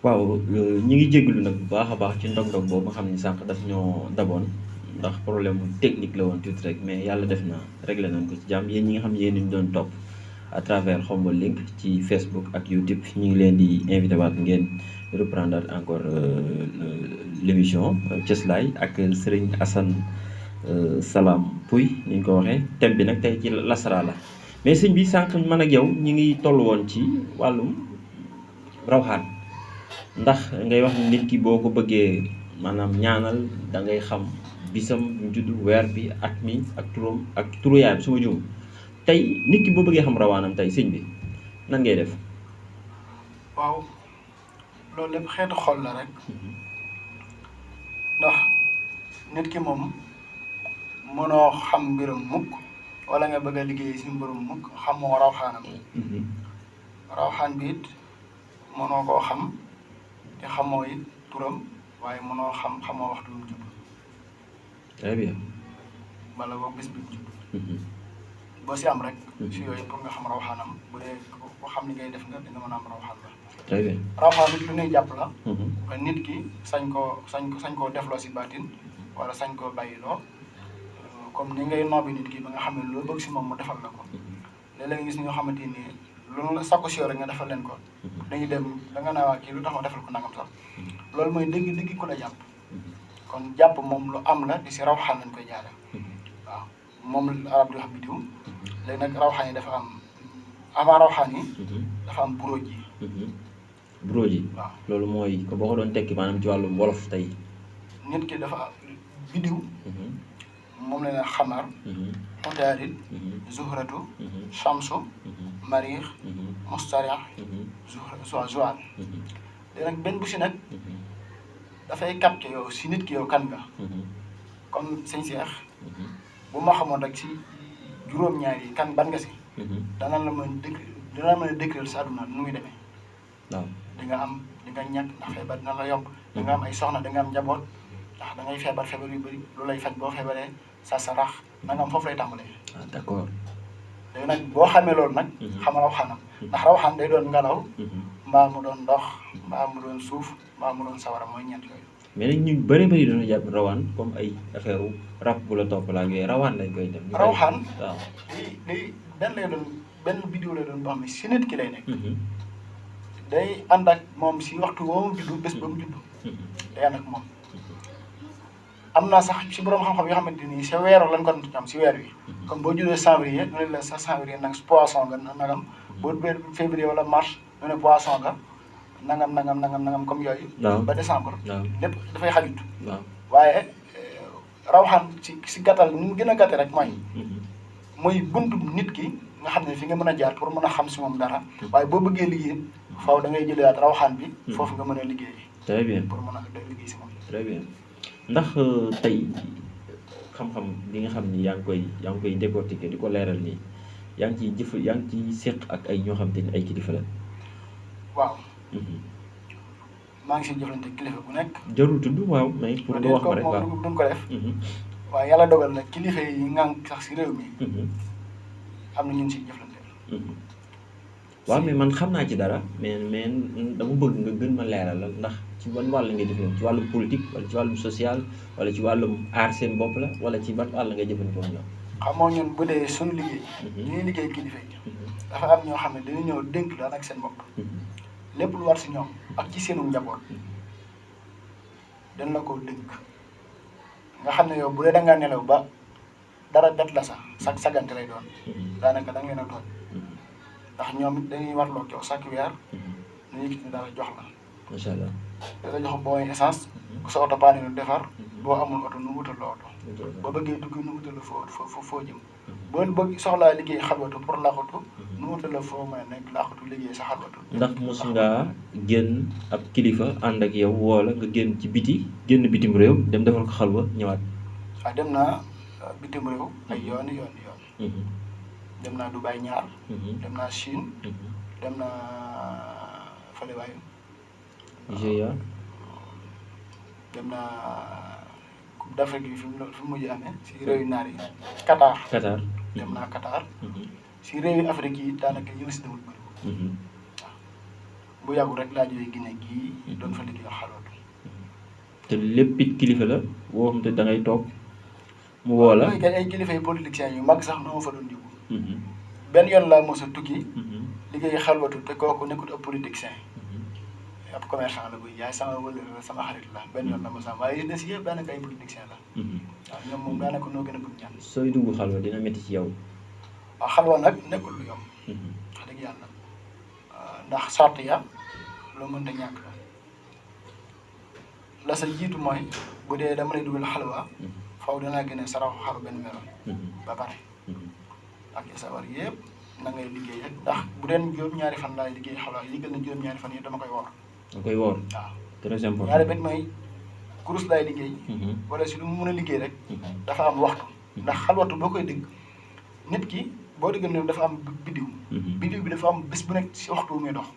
waaw ñi ngi jégalu nag bu baax a baax ci ndog-ndog boobu nga xam ni sànq daf ñoo daboon ndax problème technique la woon tuuti rek mais yàlla def na réglé nañ ko ci jàmm yéen ñi nga xam ne yéen ñu doon topp à travers Khombole Link ci Facebook ak YouTube ñu ngi leen di invité waat ngeen reprendre encore l'émission Cëslaay ak Serigne Assane Salam Pouy ni ñu ko waxee thème bi nag tey ci lasara la mais sëñ bi sànq man ak yow ñi ngi toll woon ci wàllum rawxaan ndax ngay wax nit ki boo ko bëggee maanaam ñaanal da ngay xam bisam mu judd weer bi at mi ak turam ak turu yaayam su ma juum tey nit ki boo bëggee xam rawaanam tey sëñ bi nan ngay def. waaw loolu lépp xeetu xol la rek ndax nit ki moom mënoo xam mbiram mukk wala nga bëgg a liggéey si mbirum mukk xamoo rawxaanam rawxaan bi it mënoo koo xam te xamoo it turam waaye mënoo xamoo waxtu mu judd très bien. wala boog bis bi mu judd boo si am rek si yooyu pour nga xam rawxaanam bu dee ko xam ni ngay def nga di nga mën a am rawxaan la très bien. rawxaan it lu ñuy jàpp la ba nit ki sañ koo defloo si baatin wala sañ koo bàyyiloo comme ni ngay noobi nit ki ba nga xam ne loolu bëgg si moom mu defal la ko léeg-léeg nga gis ñoo xamante ni loolu la sakku si yow rek nga defal leen ko dañuy dem da nga naa waa kii lu tax ma defal ko nangam sax loolu mooy dëgg ku la jàpp kon jàpp moom lu am la di si rawxaan lañ koy jaare waaw moom arab di wax bidiw léegi nag rawxaan yi dafa am avant rawxaan yi dafa am buróoj yi buróoj yi waaw loolu mooy ko boo ko doon tekki maanaam ci wàllum wolof tey. nit ki dafa bidiw moom la ne xamar utaarit zuhratu shamsu mariix mustariix zuwaal léegi nag benn bu si nag dafay capté yow si nit ki yow kan nga comme sëñ Seex bu ma xamoon rek si juróom-ñaar yi kan ban nga si dana la mën a décrire sa àdduna nu muy demee waaw di nga am di nga ñàkk ndax feebar dina la yokk da nga am ay soxna da nga am njaboot ndax da ngay feebar yu bëri lu lay faj boo feebaree sa rax na nga am foofu lay tàmbalee. ah d'accord. léegi nag boo xamee loolu nag xamal rawxaanam ndax rawxaan day doon ngelaw mbaa mu doon ndox mbaa mu doon suuf mbaa mu doon sawara mooy ñett yooyu mais nag ñu bëri dañoo jàpp rawaan comme ay affaire rab bu la topp la ak yooyu rawaan lañ koy def. rawxaan waaw day benn vidéo lay doon boo xam ne si nit ki lay nekk day ànd ak moom si waxtu woo mu juddu bés ba mu juddu day ànd ak moom am na sax si borom xam-xam yoo xamante ni sa weeru lañ ko am si weer wi comme boo juddee février ñu ne la sa février nag poisson nga nagam boo février wala mars ñu ne poisson nga nangam comme yooyu ba décembre lépp dafay xajut waaye rawxaan si gàttal ni mu gën a gàtte rek mooy buntu nit ki nga xam ne fi nga mën a jaar pour mën a xam si moom dara waaye boo bëggee liggéey faaw da ngay jëlewaat rawxaan bi foofu nga mën a liggéey très bien pour mën a liggéey si moom très bien ndax tey xam-xam bi nga xam ni yaa ngi koy décortiquer di ko leeral nii yaa ngi ciy séq ak ay ñoo xam te ni ay kilifa la. waaw. maa ngi siy jëflante kilifa bu nekk. jarul tudd waaw mais pour nga wax ko rek waaw duñ ko def. waaye yàlla dogal na kilifa yi ngang sax si réew mi. am na ñun siy jëflante. waaw mais man xam naa ci dara mais dama bëgg nga gën ma leeralal ndax ci ban wàll ngay jëfandikoo ci wàllum politique wala ci wàllum social wala ci wàllum aar seen bopp la wala ci ban wàll ngay jëfandikoo ñoom. xamoo ñun bu dee suñu liggéey. ñuy liggéey kilifa yi. dafa am ñoo xam ne dañu ñëw dénk daan ak seen bopp. lépp lu war si ñoom ak ci seenu njaboot dañ la ko dénk nga xam ne yow bu dee da ngaa nelaw ba dara det la sax sagante lay doon daanaka da nga leen a tooñ ndax ñoom it dañuy warloo yow chaque weer ñu yëkkati dara jox la. macha allah. da la jox booy essence. bu sa oto paane nu defar. boo amul oto nu wutal la oto. boo bëggee dugg nu wutal la foo jëm. boo bëgg soxlaa liggéey xalwatu pour laaxatu. nu wutal la foo mën a nekk laaxatu liggéey sa xalwatu. ndax mos ngaa génn ab kilifa ànd ak yow woola nga génn ci génn bitim réew dem defal ko xalwa ñëwaat. ah dem naa bitim réew ay yoon. dem naa Dubaï ñaar. dem naa Chine. dem naa fële waay. Nigéria. dem naa Coupe d'Afrique yi fi mu mujj amee si réew yu naar yi. Qatar. dem naa Qatar. si réew yu Afrique yi daanaka ñu si demul bëri. waaw bu yàggul rek laa jógee Guinée gii doon fa liggéey xalwatu. te lépp it kilifa la boo xam te da ngay toog mu woo la. mooy ay kilifa yi politiciens yu mag sax noo fa doon yóbbu. benn yoon laa mos a tukki. liggéey xalwatu te kooku nekkul ab politicien. ab commerçant la buy jaay sama xarit la benn yoon la mos a am waaye des yëpp daanaka ay politicien la. waaw ñoom moom daanaka noo gën a bëgg ñaan. sooy dugg xalwa dina métti ci yow. waaw xalwa nag nekkul lu yomb. wax dëgg yàlla ndax sart ya loo mënta ñàkk la sa jiitu mooy bu dee dama lay dugal xalwa faw danaa gën a saraxu xaru benn melo ba pare ak sa war yëpp na ngay liggéey rek ndax bu dee juróom-ñaari fan laay liggéey xalwa yi gën a juróom-ñaari fan yi dama koy woor. da koy woor. waaw très important. ñaari bet mooy kurus laay liggéey. wala si lu mu mën a liggéey rek. dafa am waxtu. ndax xalwatu boo koy dégg nit ki boo déggee ne dafa am biddiw. biddiw bi dafa am bés bu nekk si waxtu wu muy dox.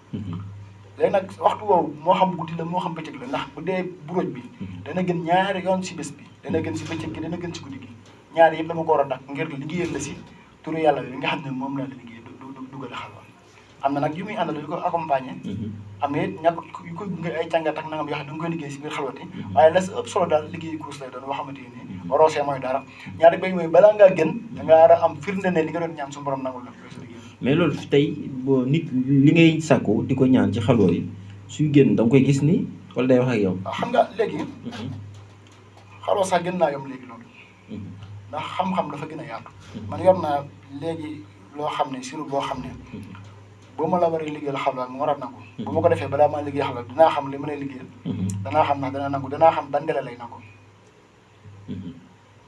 léegi nag waxtu woowu moo xam guddi la moo xam bëccëg la ndax bu dee buróoj bi dana gën ñaari yoon si bés bi dana gën si bëccëg gi dana gën si guddi gi ñaari yëpp dama ko war a dakk ngir liggéeyal la si turu yàlla bi nga xam ne moom laa la liggéey dugal xalwa am na nag yu muy àndal yu ko accompagner. am na it ñàkk yu ko gunge ay càngat ak nangam yoo xam ne da nga koy liggéey si biir xalwati waaye la si ëpp solo daal liggéey course lay doon boo xamante ni roosee mooy dara ñaari bay mooy balaa ngaa gën da nga war a am firnde ne li nga doon ñaan su borom nangul la sa liggéey. mais loolu tey boo nit li ngay sàkku di ko ñaan ci xalwa yi suy génn da nga koy gis ni wala day wax ak yow. waaw xam nga léegi xalwa sax gën naa yomb léegi loolu ndax xam-xam dafa gën a yaatu man yor naa léegi loo xam ne siru boo xam ne boo ma la war a liggéeyal xalwa mu war a nangu bu ma ko defee balaa maa liggéey xalwa dinaa xam li ma lay liggéeyal danaa xam ndax dana nangu danaa xam ban délai lay nangu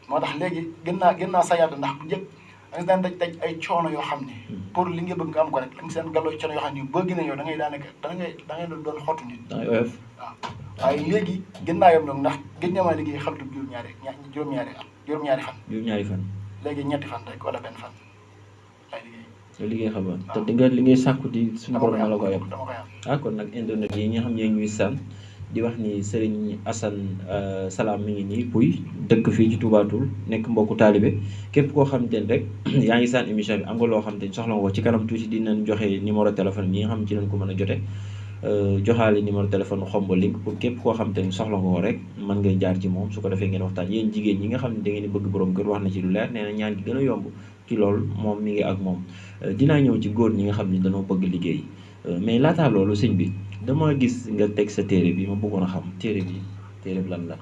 moo tax léegi gën naa sa yaatu ndax bu njëkk da nga daan daj ay coono yoo xam ne pour li nga bëgg nga am ko rek da nga seen gàlloo coono yoo xam ne boo gënee yow da ngay daanaka da ngay doon xottu nit da ngay oyof. waaw waaye léegi gën naa yomb nag ndax gën nga maa liggéey xaltu juróom-ñaari fan juróom-ñaari fan. léegi ñetti fan rek wala benn fan lay liggéey. nga liggéey xalwa te di nga li ngay sàkku di suñu borom na la ko yem. dama koy am ah kon nag internet yi nga xam ne ñuy sànn di wax ni Serigne Assane Salam mi ngi nii Pouye dëkk fii ci Touba Toul nekk mbokku taalibe képp koo xamante ne rek yaa ngi sànn émission bi am nga loo xamante ni soxla nga ko ci kanam tuuti dinañ joxe numéro téléphone bi nga xam ne ci lañ ko mën a jote joxaale numéro téléphone xombo link pour képp koo xamante ni soxla nga ko rek mën ngay jaar ci moom su ko defee ngeen waxtaan yéen jigéen ñi nga xam ne da ngeen di bëgg borom kër wax na ci lu leer nee na ñaan gi gën a yomb ci loolu moom mi ngi ak moom dinaa ñëw ci góor ñi nga xam ne dañoo bëgg liggéey mais laataa loolu sëñ bi dama gis nga teg sa téere bi ma bëggoon a xam téere bi lan la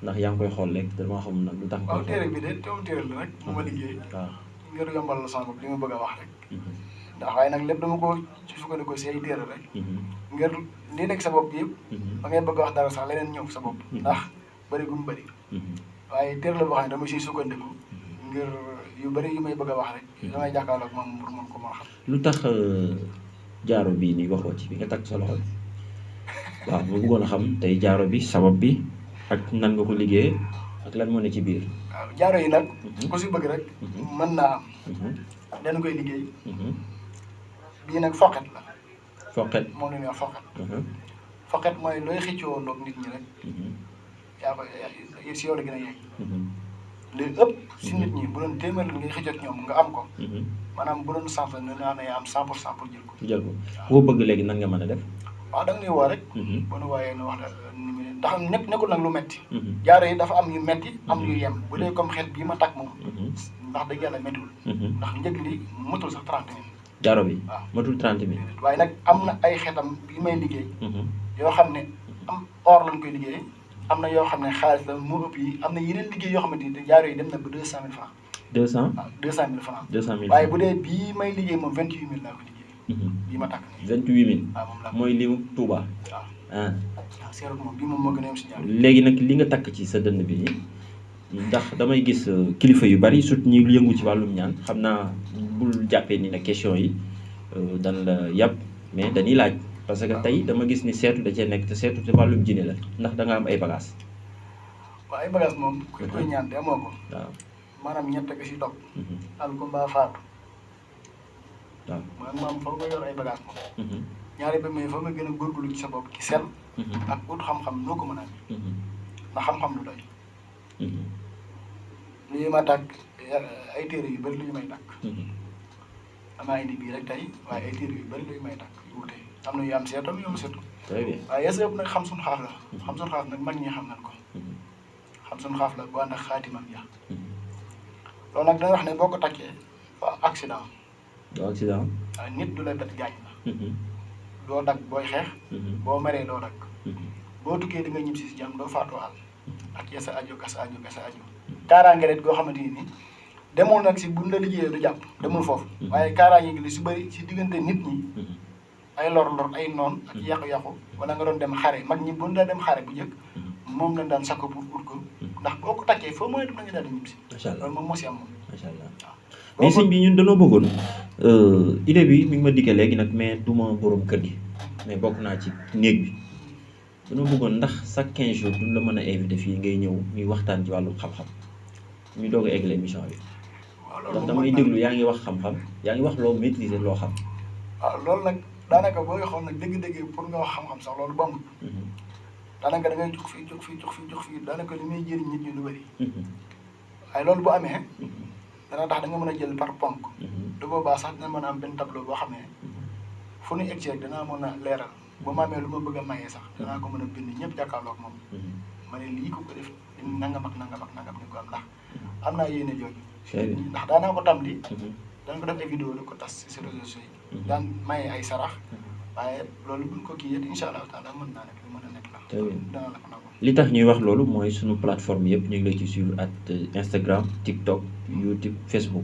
ndax yaa ngi koy xool rek dama xam nag lu tax. waaw téere bi de teewul téere la rek mu ma liggéey. waaw ngir yombal la sama bopp li ma bëgg a wax rek. ndax waaye nag lépp dama ko ci sukkandiku si ay téere rek. ngir li nekk sa bopp yëpp. ba ngay bëgg a wax dara sax leneen ñëw sa bopp. ndax bëri gu mu bëri. waaye téere la boo xam ne dama siy sukkandiku ngir yu bëri yu may bëgg a wax rek. damay jàkkaarloo ak moom pour mën ko mën a xam. lu tax jaaro bii nii waxoo ci bi nga takk sa loxo bi waaw ma bëggoon a xam tey jaaro bi sabab bi ak nan nga ko liggéeyee ak lan moo ne ci biir. waaw jaaro yi nag. ku si bëgg rek. mën naa am. dañu koy liggéey. bii nag foqet la. foqet moom la ñuy wax foqet. foqet mooy looy xëccoo ndoog nit ñi rek. yaa ko si yow la gën a yegg. li ëpp si nit ñi bu doon téeméer la ngay xëccoo ak ñoom nga am ko. maanaam bu doon 100 la ne naa ne am 100% pour jël ko. jël ko boo bëgg léegi nan nga mën a def. waaw da nga ñuy woo rek. boo nu wooyee nu wax la ni mu ne ndax nekkul nag lu metti jaaro yi dafa am yu metti am yu yem bu dee comme xeet bii ma takk moom. ndax dëgg yàlla méttiwul. ndax njëg li matul sax 30 000. jaaro bi waaw matul 30 000. waaye nag am na ay xeetam yu may liggéey. yoo xam ne am or lañ koy liggéey am na yoo xam ne xaalis la moo ëpp yi am na yeneen liggéey yoo xamante ni jaaro yi dem na ba 200 000 francs. 200 waaw 200 000 francs. 200 000 waaye bu dee bii may liggéey moom 28 000 laa ko liggéey. bii ma takk nii 28 000. waaw moom laa mooy limu Touba. waaw ah. waaw seeru moom bii moom moo gën a yem si ñaar. léegi nag li nga takk ci sa dënn bi ndax damay gis kilifa yu bari surtout ñi yëngu ci wàllum ñaan xam naa bul jàppee ni nag question yi dan la yàpp mais dañuy laaj parce que tey dama gis ni seetu da cee nekk te seetu te wàllum jinne la ndax da nga am ay bagages. waaw ay bagages moom. ku koy ñaan te amoo ko. waaw maanaam ñett ak si topp. al ko mbaa faatu. waaw maanaam foog nga yor ay bagages moom. ñaari ba mais foog nga gën a góorgóorlu ci sa bopp ci sel. ak ut xam-xam noo ko mën a ndax xam-xam lu doy. lii ma tàkk ay téere yu bëri lu ñu may tàkk. damaa indi bii rek tey waaye ay téere yu bëri lu ñu may tàkk yu wute. am na yu am seetu am yu am seetu. très bien waaye yës yëpp nag xam suñu xaaf la. xam suñu xaaf nag mag ñi xam nañ ko. xam suñu xaaf la bu ànd ak xaatimam ja. loolu nag dañuy wax ne boo ko takkee fa accident. doo accident. waaw nit du la bett gaañ la. doo dagg booy xeex. boo meree doo dagg. boo tukkee di nga ñib si jàmm doo faatuwaal. ak yasa aju kasa aju kasa aju. kaaraange rek goo xamante ni demul nag si buñ la liggéeyee du jàpp demul foofu. waaye kaaraange gi li si bëri si diggante nit ñi. ay lor-lor ay noon ak yàqu-yàqu wala nga doon dem xare mag ñi buñ la dem xare bu njëkk moom lañ daan sakko pour ut ko ndax boo ko takkee foo mooy dem na nga daal di ñib si. macha allah loolu moom moo si am moom. macha allah waaw mais sëñ bi ñun dañoo bëggoon idée bi mi ngi ma dikkee léegi nag mais du ma borom kër gi mais bokk naa ci néeg bi dañoo bëggoon ndax chaque 15 jours duñ la mën a invité fii ngay ñëw ñuy waxtaan ci wàllu xam-xam ñu doog a eggle émission bi. ndax damay déglu yaa ngi wax xam-xam yaa ngi wax loo maîtriser loo xam. waaw loolu nag daanaka booy xool nag dëgg-dëgg pour nga wax xam-xam sax loolu bombul. daanaka da ngay jug fii daanaka li muy jëriñ nit ñi lu bëri. waaye loolu bu amee dana tax da nga mën a jël par ponk. du boobaa sax dina mën a am benn tableau boo xam ne fu ñu egg rek danaa mën a leeral bu ma amee lu ma bëgg a mayee sax danaa ko mën a bind ñëpp jàkkaarloog moom. ma ne lii ko def nangam ak nangam ak nangam ni ko am ndax am naa yéene jooju. ndax daanaa ko tam li dana ko def ay vidéo di ko tas si réseaux sociaux yi. daan maye ay sarax. waaye loolu buñ ko kii yëpp incha allah taala mën naa nekk lu mën a nekk la. dana la ko nangu. li tax ñuy wax loolu mooy sunu plateforme yëpp ñu ngi lay ci suivre ak Instagram TikTok YouTube Facebook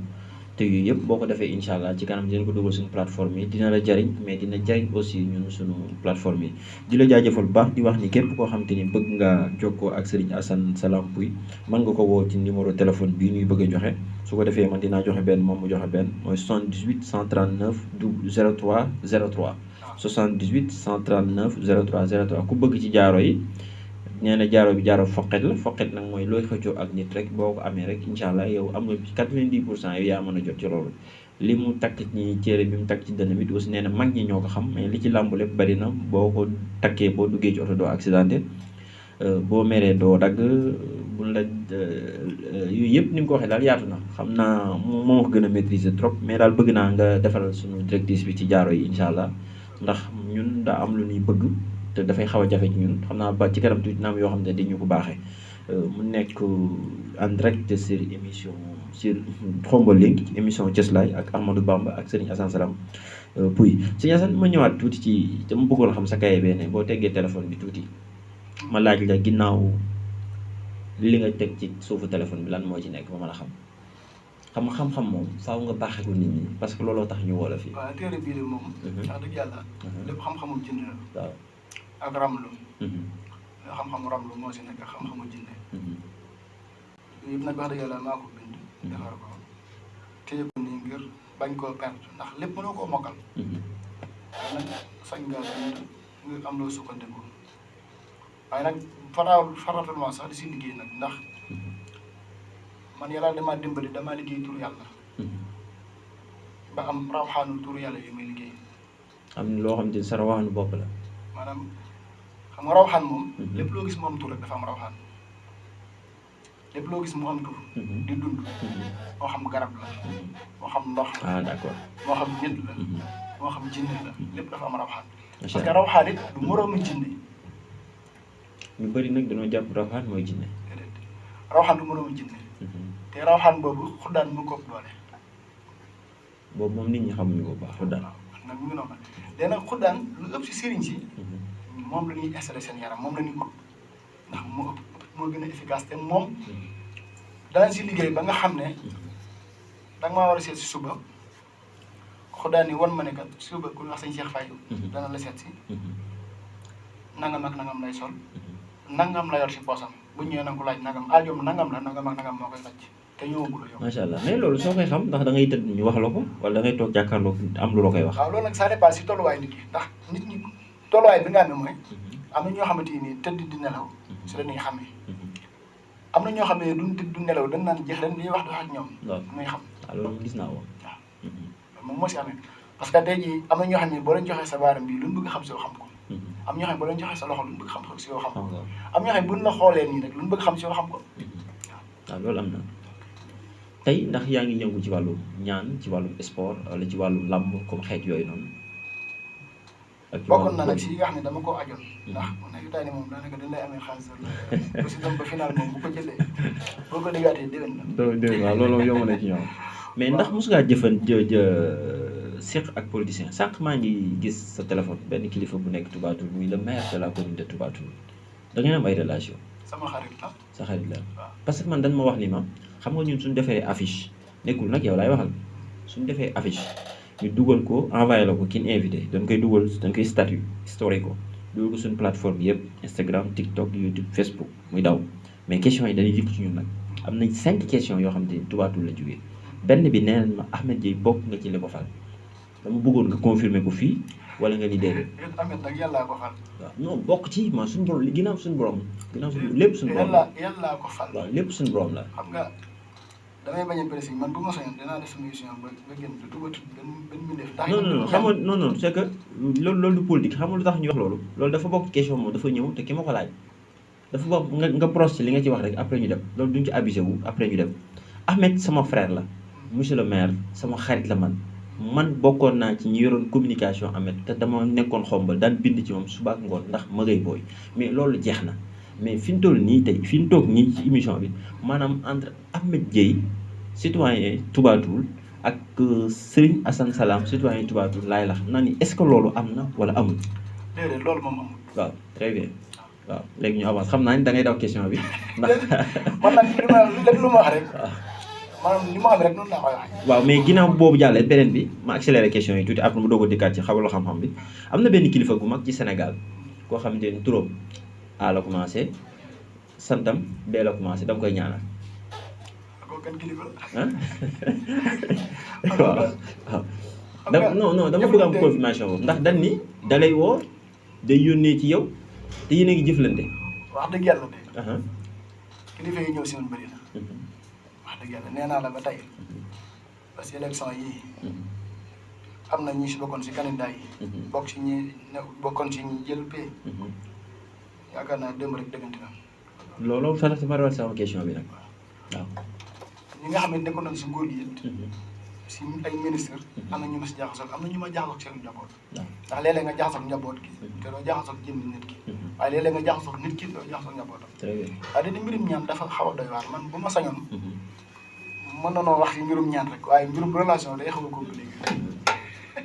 te yooyu yëpp boo ko defee incha allah ci kanam dinañ ko dugal suñu plateforme yi dina la jariñ mais dina jariñ aussi ñun suñu plateforme yi. di la jaajëfal bu baax di wax ni képp koo xam te ni bëgg nga jokkoo ak Serigne Assane Salam Pouye mën nga ko woo ci numéro téléphone bii ñuy bëgg a joxe su ko defee man dinaa joxe benn moom mu joxe benn mooy 78 139 03 03. 78 139 03 03 ku bëgg ci jaaro yi nee na jaaro bi jaaro foqet la foqet nag mooy looy xëccoo ak nit rek boo ko amee rek incha allah yow am nga 90% yow yaa mën a jot ci loolu. li mu takk ci céere bi mu takk ci dënn bi aussi nee na mag ñi ñoo ko xam mais li ci làmb lépp bari na boo ko takkee boo duggee ci oto doo accidenté boo meree doo dagg buñ la yooyu yëpp ni nga ko waxee daal yaatu na xam naa moo ko gën a maîtriser trop mais daal bëgg naa nga defaral suñu directrice bi ci jaaro yi incha allah. ndax ñun daa am lu ñuy bëgg te dafay xaw a jafe ci ñun xam naa ba ci kanam tuuti na am yoo xam ne dañu ko baaxee mu nekk en direct sur émission sur Khombole Link émission Cëslaay ak Ahmadou Bamba ak Serigne Assane Salam Pouye Serigne Assane ma ñëwaat tuuti ci dama bëggoon xam sa kaye bee ne boo teggee téléphone bi tuuti ma laaj la ginnaaw li nga teg ci suufu téléphone bi lan moo ci nekk ba mën a xam-xam moom faaw nga baaxee ko nit ñi parce que looloo tax ñu woo la fii. waaw téere bii de moom. wax dëgg yàlla. lépp xam-xamul jinne la. waaw ak ramlu. xam-xamu ramlu moo si nekk xam-xamu jinne. yëpp nag wax dëgg yàlla maa ko bind. defar ko téye ko nii ngir bañ koo perte ndax lépp mënoo koo mokkal. waaye nag sañ nga bind ngir am loo sukkandiku waaye nag faratalement sax di si liggéey nag ndax. man yàlla damaa dimbali damaa liggéey tur yàlla. ba am rawaxaanu tur yàlla yi muy liggéey. am na loo xam ne sa rawaxaanu bopp la. maanaam xam nga rawaxaan moom. lépp loo gis mu am tur rek dafa am rawaxaan. lépp loo gis mu am tur. di dund. moo xam garab la. moo xam ndox la. ah d'accord. moo xam nit la. moo xam jinne la lépp dafa am rawaxaan. parce que rawaxaan it du moroomu jinne. ñu bëri nag dañoo jàpp rawaxaan mooy jinne. déedéet rawaxaan du moroomu jinne. te rawaxaan boobu xuddaan mu ko doole. boobu moom nit ñi xamuñu ko baax xuddaan. waaw nag mu ngi noonu léegi nag xuddaan lu ëpp si sëriñ si. moom la ñuy installé seen yaram moom la ñuy ut ndax moo ëpp moo gën a efficace te moom danañ si liggéey ba nga xam ne danga maa war a seet si suba xuddaan yi wan ma ne kat suba ku ñu wax sëñ Cheikh Faye dana la seet si nangam ak nangam lay sol nangam la yor si poosam bu ñëwee na nga ko laaj nangam aajoom nangam la nangam ak nangam moo koy laaj te ñëwagul yow. macha allah mais loolu soo koy xam ndax da ngay tëdd ñu wax la ko wala da ngay toog jàkkaarloo am lu la koy wax. waaw loolu nag ça dépend si tolluwaay nit ki ndax nit ñi tolluwaay bi nga amee mooy am na ñoo xamante ni tëdd di nelaw si la ñuy xamee am na ñoo xam ne duñ tëdd du nelaw dañ naan jeex ren li wax du ak ñoom. waaw muy xam. waaw loolu gis naa ko. waaw moom moo si amee parce que tey jii am na ñoo xam ne boo leen joxee sa baaram bii luñ bëgg xam si yoo xam ko. am ñoo xam ne boo leen joxee sa loxo luñ bëgg xam si yoo xam ko. am ñoo xam ne buñ la xoolee nii rek luñ bëgg xam si yoo xam ko. waaw loolu am na tey ndax yaa ngi yëngu ci wàllu ñaan ci wàllu sport wala ci wàllu làmb comme xeet yooyu noonu. ak ci bokkoon na nag wàllu si yi nga xam ne dama koo ajoon ndax nawetaan yi moom daanaka dañ lay amee xaalis ba si dem ba final moom bu ko jëlee boo ko liggéeyatee déwén na. déwén waaw loolu yomb na ci ñoom. mais ndax mos ngaa seq ak politicien sànq maa ngi gis sa téléphone benn kilifa bu nekk Touba Toul muy le maire de la commune de Touba Toul da ngeen am ay relation sama xarit la. sa xarit la waaw parce que man dañ ma wax ni ma xam nga ñun suñu defee affiche nekkul nag yow laay waxal suñu defee affiche ñu dugal ko envoyé la ko ki ñu invité dañ koy dugal dañ koy statut historique ko dugal ko suñu plateforme yëpp Instagram TikTok YouTube Facebook muy daw mais questions yi dañuy dikk ci ñun nag am nañ 5 questions yoo xam te ni Touba Toul la jógee benn bi nee nañ ma Ahmed Dieye bokk nga ci li ko fal dama bëggoon nga confirmer ko fii wala nga ni déedéet. Ahmed nag yàllaa ko fal. waaw non bokk ci ma suñu borom li ginnaaw suñu borom ginnaaw suñu lépp suñu borom la yàllaa ko fal. waaw lépp suñu borom la. xam nga damay bañ a précis man bu ma soñoon dinaa def sama émission ba génn te Touba Toul benn mbindeef. ndax non xam nga non c'est que loolu du politique xam nga lu tax ñu wax loolu dafa bokk question moom dafa ñëw te ki ma ko laaj dafa bokk nga proche ci li nga ci wax rek après ñu dem loolu duñ ci abusé wu après ñu dem Ahmed sama frère la monsieur le maire sama xarit la man bokkoon naa ci ñi yoroon communication Ahmed te dama nekkoon xombal daan bind ci moom suba ak ngoon ndax ma ngay booy mais loolu jeex na mais fi ñu toll nii tey fi ñu toog nii ci émission bi maanaam entre Ahmed Dieye citoyen Touba Toul ak Serigne Assane Salam citoyen Touba Toul laay lax naa ni est-ce que loolu am na wala amul. déedéet loolu moom amul. waaw très bien waaw léegi ñu avance xam naa ni da ngay daw question bi ndax. man nag lépp lu ma wax rek. maanaam li ma xam rek noonu laa koy waxee. waaw mais ginnaaw boobu jàllee beneen bi ma accéléré question yi tuuti après mu doog a dikkaat ci xabalu xam-xam bi am na benn kilifa gu mag ci Sénégal koo xamante ni turam A la commencé santam B la commencé dama koy ñaanal. kooku kan kilifa la. waaw non dama bëgg am confirmation boobu ndax dañ ni dalay woo day yónnee ci yow te yéen a ngi jëflante. wax dëgg yàlla de. kilifa yi ñëw si woon bëri na. wax dëgg yàlla nee naa la ba tey parce que élection yii am na ñi si bokkoon si candidat yi bokk si ñi bokkoon si ñi jël pay yaakaar naa démb rek dëggante na loolu sax sama rawal sama question bi nag waaw ñi nga xam ne nekkoon nañ si nguur gi it si ay ministre am na ñu ma si jaxasoo am na ñu ma jaxasoo seen njaboot ndax léeg-léeg nga jaxasoo njaboot gi te doo jaxasoo jëmmi nit ki waaye léeg-léeg nga jaxasoo nit ki doo jaxasoo njabootam waaye dañu mbirum ñaan dafa xaw a doy waar man bu ma sañoon mën na noo wax ci mbirum ñaan rek waaye mbirum relation day xaw a compliqué.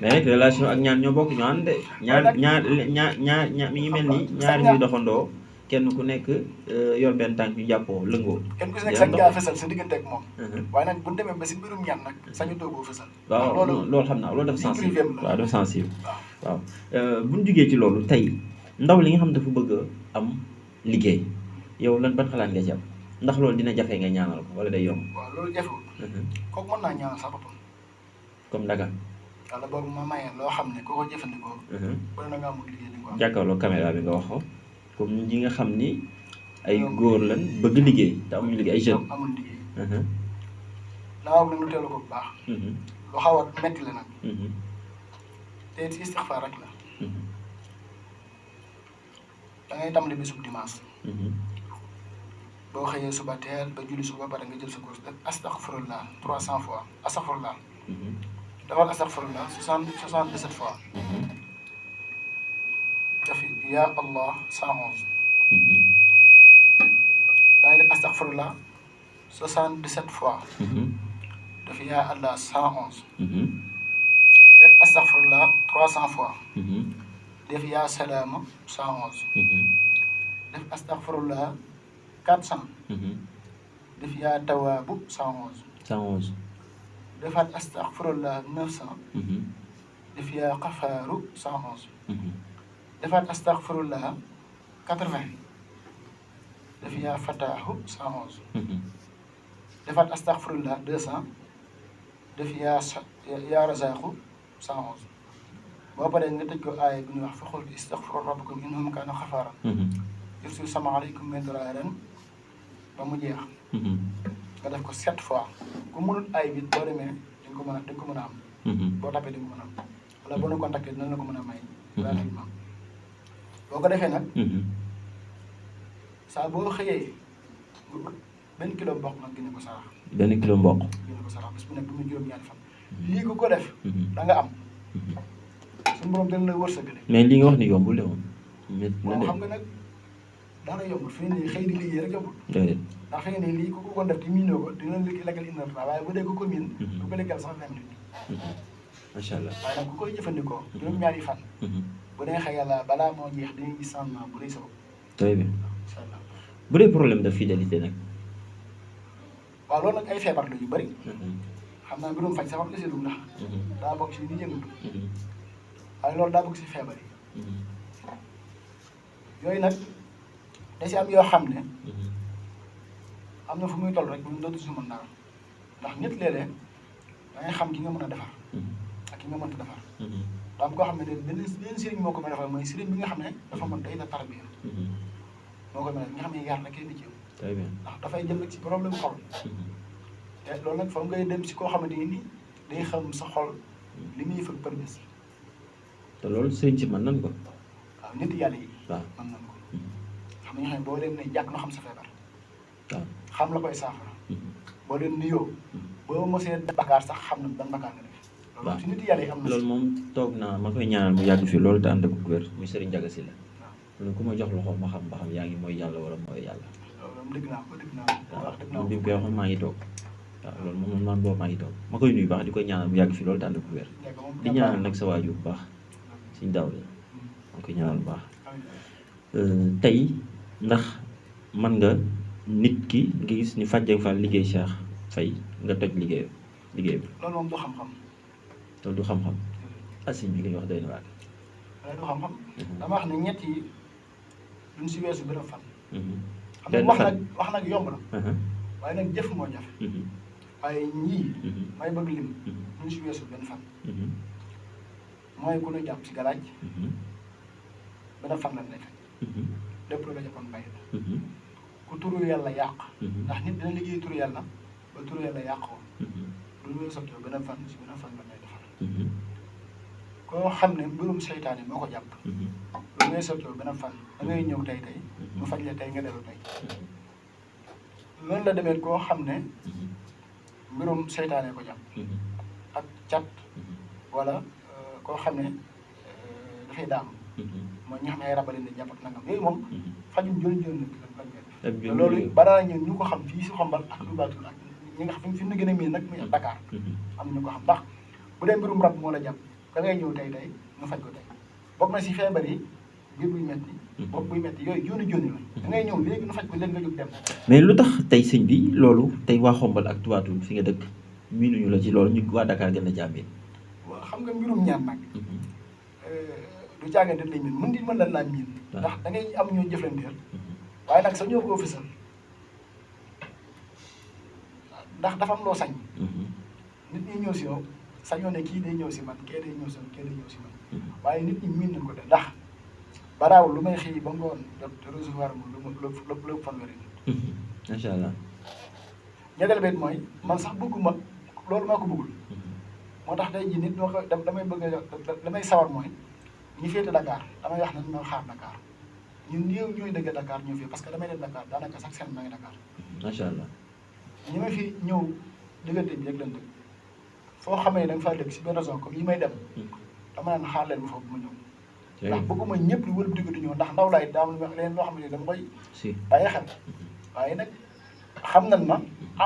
mais nag relation ak ñaan ñoo bokk ñu ànd de. ñaar mi ngi mel ni ñaar ñuy doxandoo kenn ku nekk yor benn tànk ñu jàppoo lëngoo. kenn ku si nekk sañ ngaa fësal sa diggante ak moom. waaye nag bu ñu demee ba si mbirum ñaan nag sañu doogoo fësal. waaw loolu xam naa loolu dafa sensible waaw dafa sensible waaw bu ñu jugee ci loolu tey ndaw li nga xam dafa bëgg a am liggéey yow lan ban xalaat nga ci am. ndax loolu dina jafe nga ñaanal ko wala day yomb. waaw loolu jafewul. kooku mën naa ñaanal sax boppam. comme daga. wala boobu ma maye loo xam ne ku ko jëfandikoo. wala na nga amul liggéey di ko am. jàkkaarloo caméra bi nga wax ko comme ñi nga xam ni ay góor lan bëgg liggéey te amuñu liggéey ay jeunes. amul liggéey. naa wax nag lu teelu ko bu baax. lu xaw a metti la nag. te si istixfaar rek la. da ngay tàmbali bisub dimanche. boo xëyee suba teel ba julli suba pare nga jël sa course def astaghfirullah 300 fois astaghfirullah. defal astaghfirullah 77 fois. def yaa Allah 111. da ngay def astaghfirullah 77 fois. def yaa Allah 111. def astaghfirullah 300 fois. def yaa salaama 111. def astaghfirullah 400. def yaa tawaabu 111. 111. defaat astaghfirullah 900. def yaa xafaaru 111. defaat astaghfirullah 80. def yaa fataahu 111. defaat astaghfirullah 200. def yaa razaaku 111. boo paree nga tëj ko aaya bi ñuy wax fa qul istaghfiru rabbakum innahu kaana xafaaran. yursilu samaa aleykum midraaran ba mu jeex. nga def ko 7 fois ku mënul ay bi boo demee di nga ko mën a am. boo tapee di nga ko mën a am wala boo nu contacté dina la ko mën a may. gratuitement boo ko defee nag. saa boo xëyee benn kilo mboq nag génne ko sarax. benn kilo mboq. génne ko sarax bis bu nekk bu muy juróom-ñaari fan. lii ko def. da nga am. suñu borom dana la wërsëgale. mais li nga wax ni yombul de moom. métti na waaw de xam nga nag daana yombul fi ne nii xëy di liggéey rek yombul. déedéet. ndax fi ne nii lii ku ko def te miinoo ko dina la lekkal une heure de temps waaye bu dee ku ko miin. du ko lekkal sax 20 minutes. macha allah. waaye nag ku koy jëfandikoo. juróom-ñaari fan. bu neexee yàlla balaa moo jeex dañuy gis changement bu rëy sa bopp. très bien incha allah. bu dee problème de fidélité nag. waaw loolu nag ay feebar la yu bëri. xam naa mbirum faj sax wax nga si dugg ndax. daa bokk si li yëngatu. waaye loolu daa bokk si feebar yi. yooyu nag da si am yoo xam ne. am na fu muy toll rek ñun dootu si mën dara ndax nit léeg-léeg da ngay xam ki nga mën a defar. ak ki nga mënta defar. daa am koo xam ne benn sëriñ moo ko mën a defar mooy sëriñ bi nga xam ne dafa mën day na tarbiya. moo koy mën a nga xam ne yar la kenn ci yow. très bien ndax dafay jëm ci problème xol. te loolu nag foog ngay dem si koo xamante ni day xam sa xol li muy fëgg par bés. te loolu sëriñ si mën nan ko. waaw nit yàlla yi. waaw mën nañ ko. xam nga ñoo xam ne boo leen ne jàkk na xam sa feebar. waaw xam la koy saafara. boo leen nuyoo. boo mosee bakaar sax xam na ban bakaar nga def. loolu si nit yàlla yi am na loolu moom toog naa ma koy ñaanal mu yàgg fi loolu te ànd ak wér muy sëriñ Ndiaga Sylla. waaw ku ma jox loxo ma xam ba xam yaa ngi mooy yàlla wala mooy yàlla. loolu dëgg naa ko dëgg naa ko. waaw wax dëgg naa moom ko bi mu koy wax maa ngi toog. waaw loolu moom man boobu maa ngi toog ma koy nuyu baax di koy ñaanal mu yàgg fi loolu te ànd ak wér. di ñaanal nag sa waajur bu baax suñ daaw la ma koy ñaanal bu baax. tey ndax man nga nit ki nga gis ni Fadjang Fall liggéey Cheikh Faye nga toj liggéey bi. loolu moom du xam-xam. loolu du xam-xam asin bi ngay wax doy na waat. loolu du xam-xam. dama wax ne ñett yi duñ si weesu benn fan. xam benn nga fan wax nag yomb na. waaye nag jëf moo jafe. waaye ñii. may bëgg lim. duñ si weesu benn fan. mooy ku ñu jàpp si galaaj. benn fan lañ lay fekk. lépp lu la jàppoon bàyyi la. ku turu yàlla yàq. ndax nit dina liggéey turu yàlla ba turu yàlla yàqoo. lu ñu sotti benn fan si benn fan lañ lay defar. koo xam ne mbirum seytaane moo ko jàpp. lu ngay sotti benn fan da ngay ñëw tey mu faj la tey nga dellu tey. loolu la demee koo xam ne mbirum seytaane ko jàpp. ak cat wala koo xam ne dafay daam. mooy ñi xam ne ay rabale ne jàpp ak nangam yooyu moom fajum jël lañ koy def. te loolu balaa ñun ñu ko xam fii si Xombal ak Toubatoul ak ñi nga xam fi ñu gën a miin nag muy Dakar. am ñu ko xam ndax bu dee mbirum rab moo la jàpp da ngay ñëw tey mu faj ko tey bokk na si feebar yi biir buy metti bopp buy metti yooyu jooni la da ngay ñëw léegi nu faj ko léegi nga jóg dem. mais lu tax tey sëñ bi loolu tey waa Xombal ak Toubatoul fi nga dëkk miinuñu la ci loolu ñu waa Dakar gën a jàmmee. waaw xam nga mbirum ñaan nag. du caagante lañ miin mën la laaj miin. ndax da ngay am ñoo jëflanteel. waaye nag sa ñoo ko ofisal ndax dafa am loo sañ. nit ñi ñëw si yow sañoo ne kii day ñëw si man kee day ñëw si man kee day ñëw si man. waaye nit ñi miin nañ ko de ndax baraawul lu may xëy ba ngoon te recevoir mu lu fanweeri nit. macha allah. ñetteel bi mooy man sax bëgguma loolu maa ko bëggul. moo tax tey jii nit ñoo ko damay bëgg damay sawar mooy ñi féete Dakar damay wax ne ñoo xaar Dakar ñun ñooy dëgg Dakar ñoo fi parce que damay dem Dakar daanaka chaque semaine maa ngi Dakar. macha allah. ñi ma fi ñëw diggante bi rek lañ dëkk foo xamee da nga faa dëkk si benn zone comme yi may dem dama naan xaar leen ma foofu ma ñëw. ndax bëgguma ñëpp di wël digg di ñëw ndax ndaw laay daa am leen loo xam ne dama koy bàyyi xel waaye nag xam nañ ma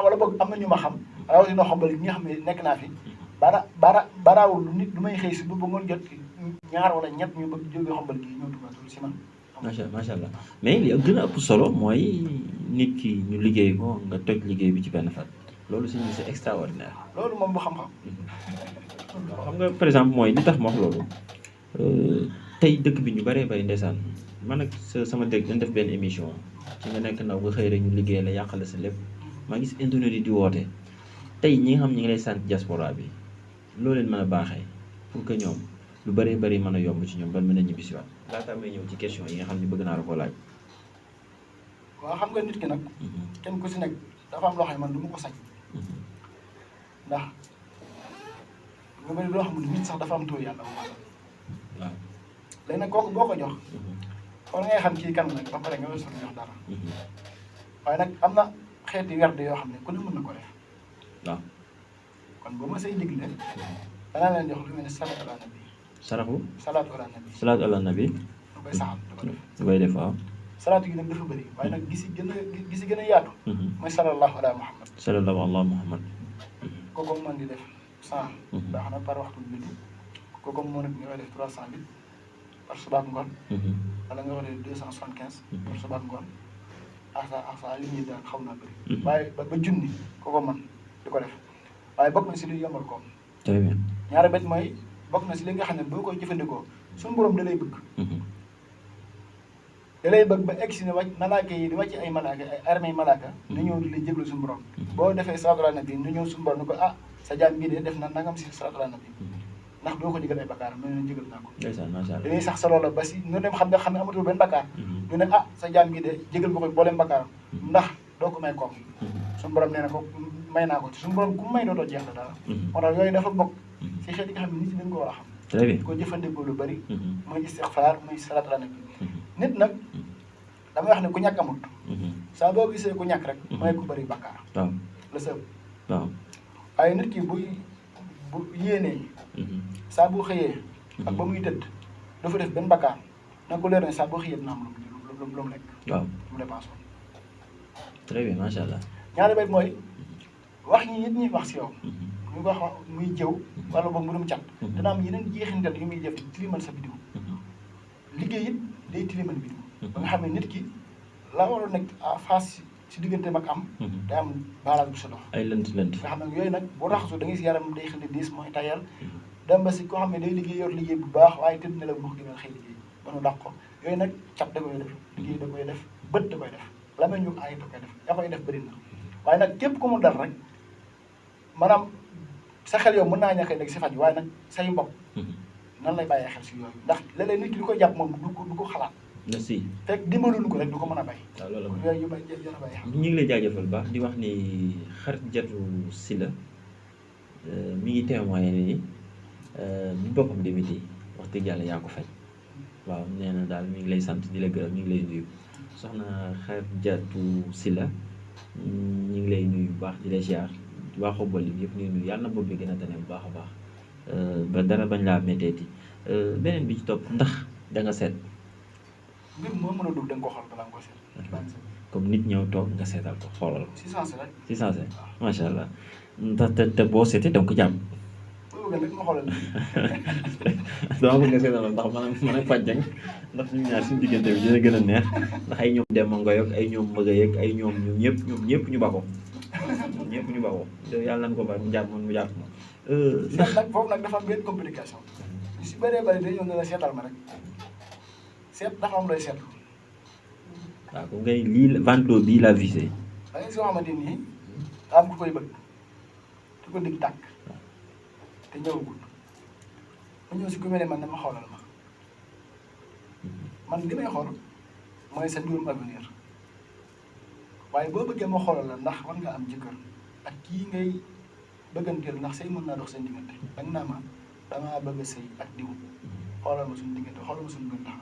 wala boog am na ñu ma xam rawatina Xombal ñi nga xam ne nekk naa fi baraawul nit lu may xëy si ba ngoon jot ñaar wala ñett ñu bëgg jógee Xombal gi ñëw Toubatoul si man. macha allah mais li gën a ëpp solo mooy nit ki ñu liggéey ko nga toj liggéey bi ci benn fan loolu si c'est extraordinaire. loolu moom bu xam-xam. xam nga par exemple mooy li tax ma wax loolu tey dëkk bi ñu bëree bëri ndeysaan man ak sama dëkk dañ def benn émission ci nga nekk ndaw nga xëy rek ñu liggéey la yàqale sa lépp maa gis internet yi di woote tey ñi nga xam ñi ngi lay sant diaspora bi loo leen mën a baaxee pour que ñoom lu bëree bëri mën a yomb ci ñoom ban mën a ñibbisiwaat laataa may ñëw ci question yi nga xam ne bëgg naa la koo laaj. waaw xam nga nit ki nag. kenn ku si nekk dafa am loo xam ne man du ma ko sañ. ndax nga bëri loo xam ne nit sax dafa am tur yàlla waaw. léegi nag kooku boo ko jox. xool ngay xam kii kan nag ba pare nga weesu jox dara. waaye nag am na xeeti werd yoo xam ne ku ne mën na ko def. waaw kon boo ma say digle danaa leen jox lu mel ne salaatu ala nabi saraxu salaatu ala nabi salaatu ala nabi da koy saxal da ko def da koy def waaw salaatu gi nag dafa bëri waaye nag gi si gën a yaatu mooy sallallahu ala muhammad sallallahu ala muhammad kooku mën di def 100 baax na par waxtu bi kooku moo nekk nga koy def 300 bi par suba ak ngoon wala nga koy def 275 par suba ak ngoon asa li ñuy daal xaw naa bëri waaye ba junni kooku mën di ko def waaye bokk na si li yombal koom très bien ñaari bet mooy bokk na si li nga xam ne boo koy jëfandikoo suñu borom da lay bëgg da lay bëgg ba egg si ne wàcc malaaka yi di wàcc ay malaaka ay armée malaaka ñu ñëw di la jéglu suñu borom boo defee salaatu ala nabi ñu ñëw suñu borom ni ko sa jaam bii de def na nangam si salaatu ala nabi ndax doo ko jégal ay bakkaar mu ne jégal naa ko ndeysaan macha allah dañuy sax sa loola ba si ñu dem xam ne amatul benn bakkaar ñu ne sa jaam bii de jégal nga ko booleem bakkaaram ndax doo ko may koom suñu borom nee na ko may naa ko te suñu borom ku may dootoo jeex la dara moo tax yooyu dafa bokk si xeet yi nga xam ne nit ñi dañ ko war a xam très bien ko jëfandikoo lu bëri muy istixfaar muy salaatu ala nabi nit nag damay wax ne ku ñàkk amut saa boo gisee ku ñàkk rek mooy ku bëri bakkaar waaw la sëb waaw waaye nit ki bu yéenee saa bu xëyee ak ba muy tëdd dafa def benn bakkaar na ko leer ne saa boo xëyee dina am lu mu lekk waaw mu dépense woon très bien macha allah ñaari bay mooy wax ñi nit ñi wax si yow ñu ko wax muy jëw wala boog mbirum cat dana am yeneen jeexintal yu muy def tilimal sa biddiw liggéey it day tilimal biddiw ba nga xam ne nit ki la war a nekk en face si diggante mag am day am baaraas bu sa dox ay lënt nga xam ne yooyu nag boo raxasu da ngay si yaram day xëy diis mooy tayal dem ba si koo xam ne day liggéey yor liggéey bu baax waaye tëdd ne la bu ko gënal xëy liggéey ba nu dàq ko yooyu nag cat da koy def liggéey da koy def bët da koy def la may ñu ay da koy def da koy def bëri na waaye nag képp ku mu dal rek maanaam sa xel yow mën naa ñàkk a nekk si faj waaye nag say mbokk nan lay bàyyee xel si yooyu ndax léeg-léeg nit ki di koy jàpp moom du ko xalaat merci fekk dimbaluñu ko rek du ko mën a bay waaw loolu kon yooyu yu bay jar a bàyyi xam ñu ngi lay jaajëfal baax di wax ni Xarijatou Sylla mi ngi témoigné ni bi boppam demiti wax dëgg yàlla yaa ko fay waaw nee na daal mi ngi lay sant di la gërëm mi ngi lay nuyu soxna Xarijatou Sylla ñu ngi lay nuyu bu baax di la ziar waa Xombol yëpp ñu nuyu yàlla na boobu bi gën a tane bu baax a baax ba dara bañ laa métteeti beneen bi ci topp ndax da nga seet mbir moo mën a dugg da nga ko xool balaa nga ko seet comme nit ñëw toog nga seetal ko xoolal ko si sensé rek si sensé macha allah ndax te boo seetee da nga ko jàpp boo bëgg nag ma xoolal dama bëgg nga seetal ndax man a fàjjang ndax ñu ñaar suñu diggante bi dina gën a neex ndax ay ñoom Demba Ngoy ak ay ñoom Mëgay ak ay ñoom ñëpp ñu bako ñëpp ñu bako yàlla nañ ko bàyyi mu jàpp man mu jàpp ma ndax nag foofu nag dafa am benn complication ñu si bëree bëri dañoo ne la seetal ma rek seet dafa am looy seetlu waaw ko ngay lii ventilo bii la visé da ngay si yoo xamante nii daa am ku koy bëgg te ko dig tàkk te ñëwagul ma ñëw si ku mel ne man dama xoolal man li may xool mooy sa mbirum avenir waaye boo bëggee ma xoolal la ndax war nga am jëkkër ak kii ngay bëgganteel ndax sëy mën naa dox seen diggante danga naa ma damaa bëgg a sëy ak diw xoolal ma suñu diggante xoolal ma suñu gën tax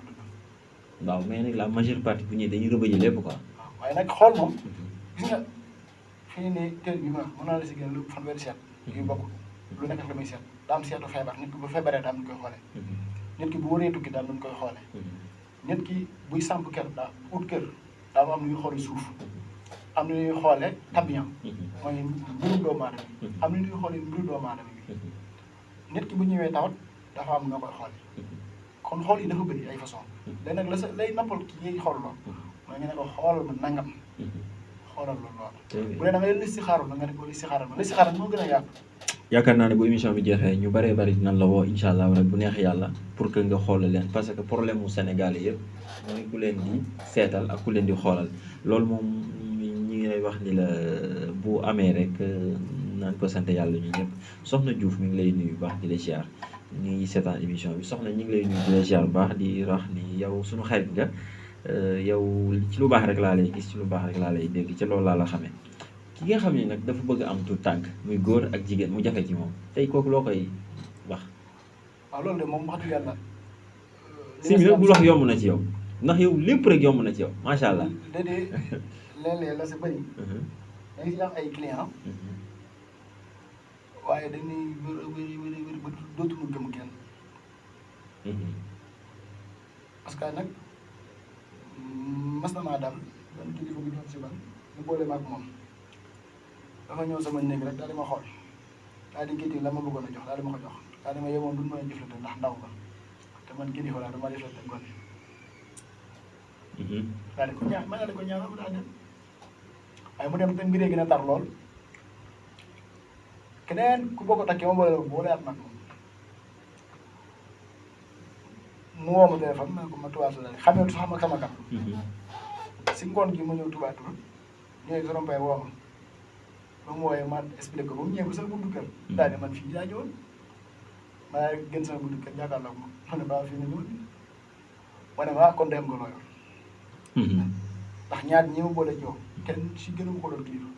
waaw mais nag la majeure partie bu ñëwee dañuy rëbëji lépp quoi. waaw waaye nag xool moom gis nga fii nii teel bi ma mën naa la si gën lu fanweeri seet yu bokk lu nekk la muy seet daa am seetu feebar nit ki bu feebaree daa am nu koy xoolee nit ki bu waree tukki daa am nu koy xoolee nit ki buy samp kër daa ut kër daa am nu ñuy xoolee suuf am na ñuy xoolee tabian mooy mbiru doomu aadama bi am na ñuy xoolee mbiru doomu aadama bi nit ki bu ñëwee tawat dafa am noo koy xoolee kon xool yi dafa bëri ay façon léegi nag la sa lay nappal ki ngay xool lool mooy nga ne ko xoolal ma nangam xoolal loolu lool bu dee da ngay listixaaru la nga ne ko listixaaral ma listixaaral moo gën a yaatu yaakaar naa ne bu émission bi jeexee ñu bëree bëri dinañ la woo incha allah rek bu neex yàlla pour que nga xoolal leen parce que problème mu Sénégal yëpp mooy ku leen di seetal ak ku leen di xoolal loolu moom ñi ngi lay wax ni la bu amee rek naan ko sant yàlla ñu ñëpp soxna Diouf mi ngi lay nuyu bu baax di la ziar ñu ngi seetaan émission bi soxna ñu ngi lay nuyu di la ziar bu baax di wax ni yow suñu xarit nga yow ci lu baax rek laa lay gis ci lu baax rek laa lay dégg ci loolu laa la xamee ki nga xam ne nag dafa bëgg am tout tànk muy góor ak jigéen mu jafe ci moom tey kooku loo koy wax. waaw loolu de moom wax dëgg yàlla. si mi nag bul wax yomb na ci yow ndax yow lépp rek yomb na ci yow macha allah. déedéet léeg-léeg la si bëri. dañuy si am ay clients. waaye dañuy wér ba dootuñu gëm kenn parce que nag mas na maa daal benn kilifa bu doon si ban ñu boole ma ak moom dafa ñëw sama néeg rek daal di ma xool daal di gétti la ma bëggoon a jox daal di ma ko jox daal di ma yemoon duñ mën a jëflante ndax ndaw ba te man kilifa laa dama jëflante gone daal di ko ñaan ma daal di ko ñaanal mu daal dem waaye mu dem te mbiree gën a tar lool keneen ku bokk takkee ma boole at nag mu woo ma téléphone ma ne ko ma tubaab la xamee sax ma sama kan si ngoon gi ma ñëw tubaatul ñëwee sorompay woo ma ba mu wooyee ma expliqué ko ba mu ñëwee ba sama buntu kër daal di man fii laa ñëwoon ma gën sama buntu kër jàkkaarloo ma ma ne baa fii na ñëwoon ma ne ma kon dem nga loo yor ndax ñaar ñi ma boole jow kenn si gën a ko doon kilifa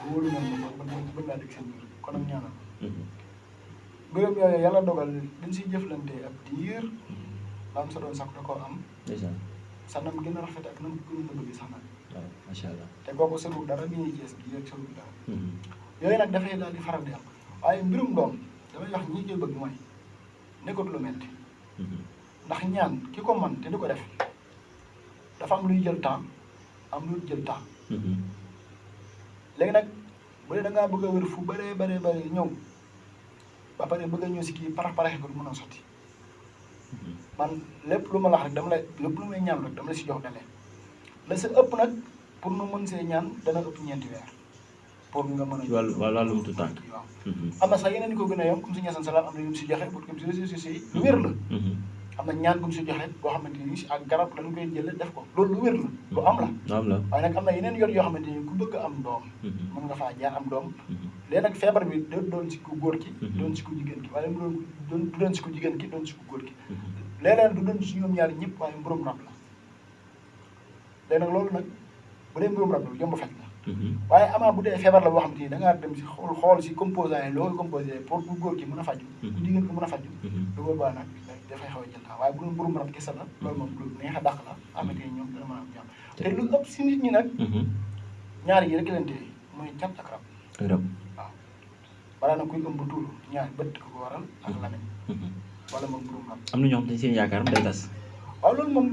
wóolu nañ ma ba bëgg naa dégg seen biir kon ak ñaanal gërëm yooyu yàlla dogal dañ siy jëflante ab diir am sa doon sax da koo am sax nam gën a rafet ak nam gën a bëgg sax nag waaw macha allah te kooku sëru dara mi ngi jees gi rek sëru dara yooyu nag dafay daal di faral di am waaye mbirum doom damay wax ñi koy bëgg mooy nekkut lu metti ndax ñaan ki ko man te di ko def dafa am luy jël temps am luy jël temps léegi nag bu dee da ngaa bëgg a wér fu bëree bëri ñëw ba pare bëgg a ñëw si kii parax ko du mën a sotti man lépp lu ma la wax rek dama lay lépp lu may ñaan rek dama la si jox délai la sa ëpp nag pour nu mën see ñaan dana ëpp ñeenti weer pour nga mën a. ci wàllum tu tànk waaw am na sax yeneen yi ko gën a yomb comme si ñasan salaam am na yu mu si joxe pour comme si réseaux sociaux yi lu wér la am na ñaan bu mu si joxe boo xamante ni si ak garab lañ koy jëlee def ko loolu lu wér la lu am la waaye nag am na yeneen yoon yoo xamante ni ku bëgg am doom mën nga faa jaar am doom léegi nag feebar bi doon si ku góor ki doon si ku jigéen ki waaye mu doon du doon si ku jigéen ki doon si ku góor ki léeg-léeg du doon si ñoom ñaari ñëpp waaye mbirum rab la léegi nag loolu nag bu dee mbirum rab la yomb fekk la waaye amaa bu dee feebar la boo xamante ni da ngaa dem si xool si composant yi loo koy composé pour bu góor ki mën a faju ku jigéen ko mën a faju lu boobaa nag dafay xaw a jël temps waaye bu doon mbirum rab kese la loolu moom lu neex a dàq la xamante ni ñoom dana mën a am jàmm te lu ëpp si nit ñi nag ñaari yi rek leen téye mooy cat ak rab waaw balaa nag kuy ëmb tuuru ñaari bët ko waral ak lamin wala moom mbirum rab am na ñoo xam ne seen yaakaaram day tas waaw loolu moom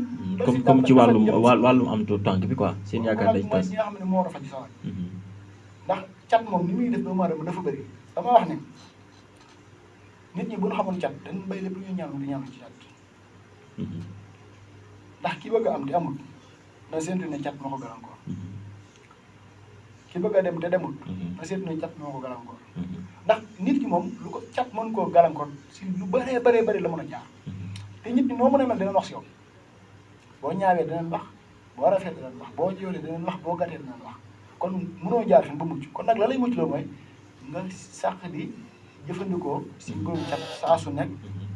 comme ci wàllum am tu tànk bi quoi seen yaakaar day tas mooy ñi nga xam ne moo war a faj sax ndax cat moom ni muy def doomu aadama dafa bëri dama wax ne nit ñi bu ñu xamoon cat dañ bay lépp lu ñuy ñaan di ñaan ci cat ndax ki bëgg a am te amul na séntu ne cat moo ko gàllankoor ki bëgg a dem te demul na séntu ne cat moo ko gàllankoor ndax nit ki moom lu ko cat mën koo gàllankoor si lu bëree bëri la mën a jaar te nit ñi noo mën a mel dinañ wax si yow boo ñaawee dinañ wax boo rafet dinañ wax boo joolee dinañ wax boo gàttee dinañ wax kon mënoo jaar fi ba mucc kon nag la lay mucc la mooy nga sàq di jëfandikoo si mbirum cat saa su nekk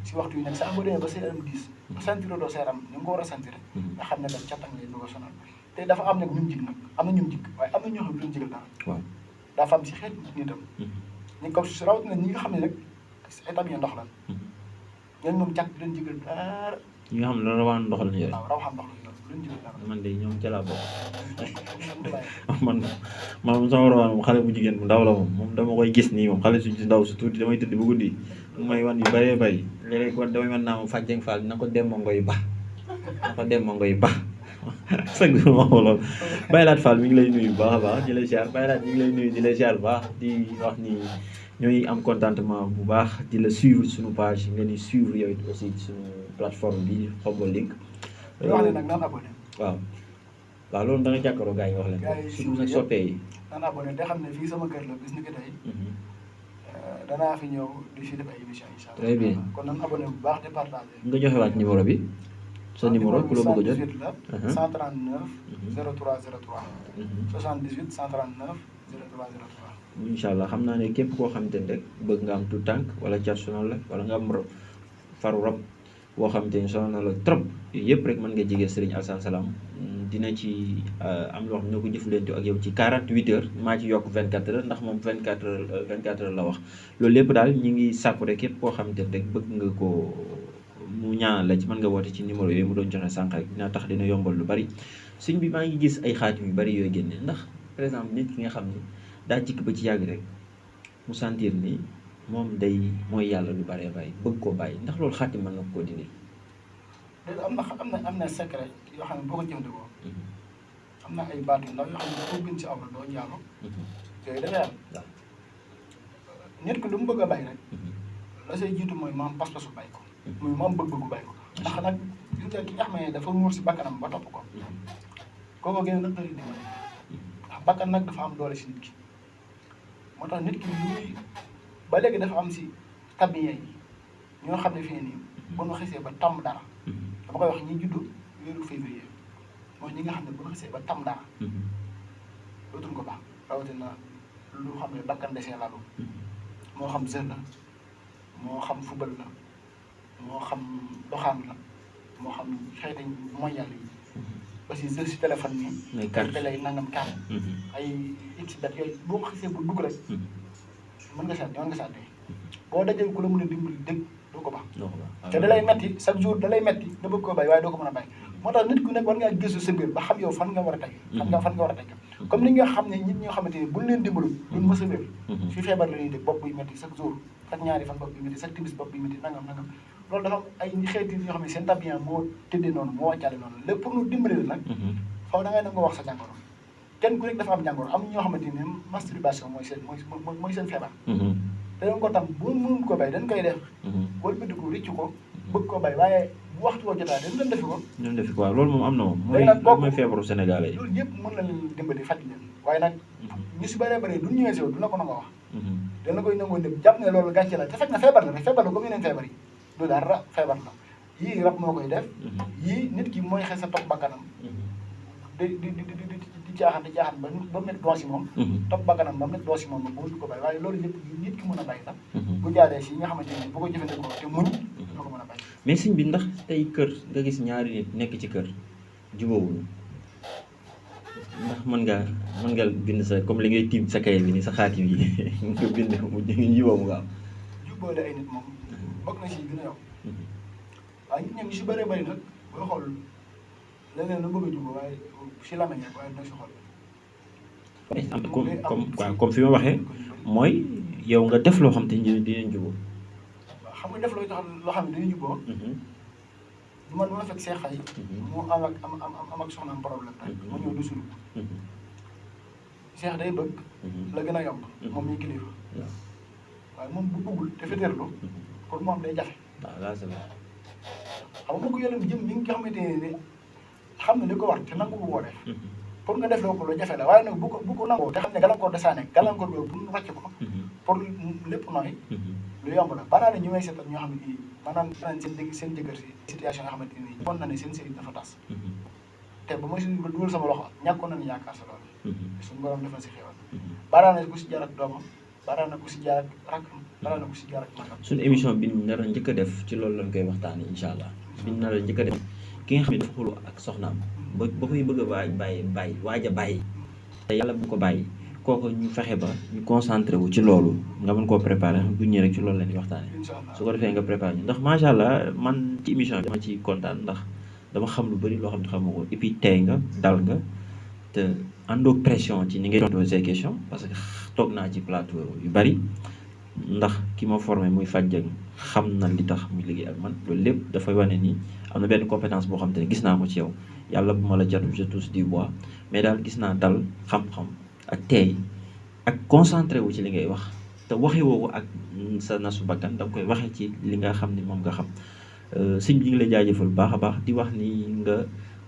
si waxtu yu nekk saa boo demee ba sa yaram diis ba sentir doo sa yaram ni nga ko war a sentir nga xam ne daal cat ak ngay bëgg a sonal te dafa am nag ñum jig nag am na ñum jig waaye am na ñoo xam ne duñ jigal dara waaw dafa am si xeet nitam ñu kaw si rawatina ñi nga xam ne nag état yi ndox la ñooñu moom cat bi duñ jigal dara ñi nga xam ne rawaan ndox la ñu yore waaw rawaan ndox la ñu duñ jigal dara man de ñoom ca laa bokk man sama rawaan moom xale bu jigéen bu ndaw la moom dama koy gis nii moom xale su ndaw su tuuti damay tëdd bu guddi mu may wan yu bëree bëri léeg-léeg kon damay wan naa ma fàjjeng faal na ko dem ngoy ba sëñ bi ma ko lool Baylaat Fall mi ngi lay nuyu bu baax a baax di lay ziar Baylaat mi ngi lay nuyu di lay ziar bu baax di wax ni ñooy am contentement bu baax di la suivre suñu page nga ni suivre yow it aussi suñu plateforme bi Khombole Link. wax leen nag naan abonné. waaw loolu da nga jàkkaaroo gars yi wax leen ko surtout nag soppee yi. naan abonné te xam ne fii sama kër la bis ni ko tey. danaa fi ñëw di fi def ay émission incha allah. très bien kon nan abonné bu baax te partagé. nga joxe waat numéro bi. sa numéro ku la bëgg a jot 78 la 139 03 03 78 139 03 03 incha allah xam naa ne képp koo xamante ne rek bëgg nga am tout tànk wala cat sonal la wala nga am faru rab boo xamante ne sonal na la trop yooyu yëpp rek mën nga jege Serigne Alassane Salam dina ci am loo xam ne ko jëflante ak yow ci 48 heures maa ci yokk 24 heures ndax moom 24 heures la wax loolu lépp daal ñi ngi sàkku rek képp koo xamante ne rek bëgg nga ko mu ñaanal la ci mën nga woote ci numéro yooyu mu doon joxe sànq rek dina tax dina yombal lu bari sëñ bi maa ngi gis ay xaatim yu bari yooyu génne ndax par exemple nit ki nga xam ne daa jikk ba ci yàgg rek mu sentir ni moom day mooy yàlla lu bëree bàyyi bëgg koo bàyyi ndax loolu xaatim mën na koo dindi. léegi am na secret yoo xam ne boo ko jëfandikoo am na ay baat yu ndaw yoo xam ne boo bind si awra doo jaalo yooyu dafay am nit ki lu mu bëgg a bàyyi rek la say jiitu mooy maam pas-pasu bàyyi ko muy maam bëgg-bëggu bàyyi ko ndax nag gis nga ki nga xam ne dafa muur si bakkanam ba topp ko kooku gën a nag dimbali ndax bakkan nag dafa am doole si nit ki moo tax nit ki muy ba léegi dafa am si tabiya yi ñoo xam ne fii nii bu ñu xisee ba tàmm dara dama koy wax ñi juddu weeru février mooy ñi nga xam ne bu ñu xisee ba tàmm dara dootuñ ko baax rawatina lu xam ne bakkan desee lalu moo xam jeu la moo xam football la moo xam doxaan la moo xam xeeti mooy yàlla yi ba si jeu si téléphone nii te lay nangam kaar ay xbet yooyu boo ko xisee bu dugg rek mën nga sàddee boo dajee ku la mën a dimbali dëgg doo ko baax te da lay metti chaque jour da lay metti nga bëgg koo bàyyi waaye doo ko mën a bàyyi moo tax nit ku nekk war ngaa gëstu sa biir ba xam yow fan nga war a teg fan nga war a teg comme ni nga xam ne nit ñoo xamante ni buñ leen dimbalu duñ mës a wér fi feebar la ñuy dégg bopp buy metti chaque jour chaque ñaari fan bopp buy metti chaque timis bopp buy metti nangam loolu dafa am ay xeeti yoo xam ne seen tabian moo tëddee noonu moo wàccaale noonu lépp pour ñu dimbali la nag faw da ngay nag nga wax sa jàngoro kenn ku nekk dafa am jàngoro am ñoo xamante ni masturbation mooy seen feebar te dañ ko tam bu mënul ko bay dañ koy def wala bëgg ko rëcc ko bëgg ko bay waaye bu waxtu woo jotaa dañ defi ko waaw loolu moom am na moom mooy feebaru Sénégalais yi loolu yëpp mën na leen dimbali faj leen waaye nag ñu si bëree bëri duñ ñëwee si yow du la ko nangoo wax dañ la koy nangoo dem jàpp ne loolu gàcce la te fekk na feebar la rek feebar la comme yeneen feebar yi du dara feebar la yii rab moo koy def yii nit ki mooy xes sa topp bakkanam di caaxaan ba mu nekk doon si moom topp bakkanam ba mu nekk doon si moom boo du ko bàyyi waaye loolu yëpp nit ki mën a bàyyi la bu jaaree si yi nga xamante ne bu ko jëfandikoo te muñ doo ko mën a bàyyi mais sëñ bi ndax tey kër nga gis ñaari nit nekk ci kër jubóowuñu ndax mën nga bind sa comme li ngay tiim sa kayit bi ni sa xaatim yi nga bind mu jubóo mu nga am jubóole ay nit moom bokk na si gën a yow waaye nit ñoom ñu si bëree bëri nag booy xool leneen lu bëgg a jubóo waaye si lamañ rek waaye dina si xool comme fi ma waxee mooy yow nga def loo xam te dinañ jubóo waaw xam nga def loo xam ne dinañ jubóo du man ma fekk see xay mu am ak soxnaam problème rek mu ñëw du sulu seex day bëgg la gën a yomb moom ñuy kilifa waaye moom bu bëggul te féeteerlu pour moom day jafe waaw là c'est vrai xam nga ko yàlla jëm mi nga xamante ne xam ne li ko war te nangu ko def pour nga def loo ko lu jafe la waaye nag bu ko nangoo te xam ne gàllankoor dasaa nekk gàllankoor boobu pour ñu wàcc ko pour lépp nooy lu yomb la banaana ñu may seetal ñoo xam ne nii maanaam seen jëkkër si situation yoo xamante ni bon na ne seen sëy dafa tas te ba ma si dugal sama loxo ñàkkoon nañu yaakaar sa loolu suñu borom dafa si xewal banaana ku si jaar ak doomam banaana ku si jaar ak rakkam banaana ku si jaar ak magam suñu émission bi ñu nar a njëkk a def ci loolu lañ koy waxtaanee incha allah bi ñu nar a njëkk a def ki nga xam ne dafa xuloo ak soxnaam ba koy bëgg a waaj a bàyyi te yàlla bu ko bàyyi kooku ñu fexe ba ñu concentré wu ci loolu nga mën koo préparé bu ñëwee rek ci loolu la ñuy waxtaanee su ko defee nga préparé ñu ndax macha allah man ci émission bi dama ci kontaan ndax dama xam lu bëri loo xam ne xamoo ko et puis tey nga dal nga te àndoo pression ci ni ngay tontoo ces questions parce que toog naa ci plateau yu bëri ndax ki ma formé muy Fadjang xam na li tax muy liggéey ak man loolu lépp dafay wane ni am na benn compétence boo xam te ne gis naa ko ci yow yàlla bu ma la jatu je touche du bois mais daal gis naa dal xam-xam ak teey ak concentré wu ci li ngay wax te waxee woo ko ak sa nasu bakkan da nga koy waxee ci li nga xam ni moom nga xam sëñ bi ñu ngi lay jaajëfal bu baax a baax di wax ni nga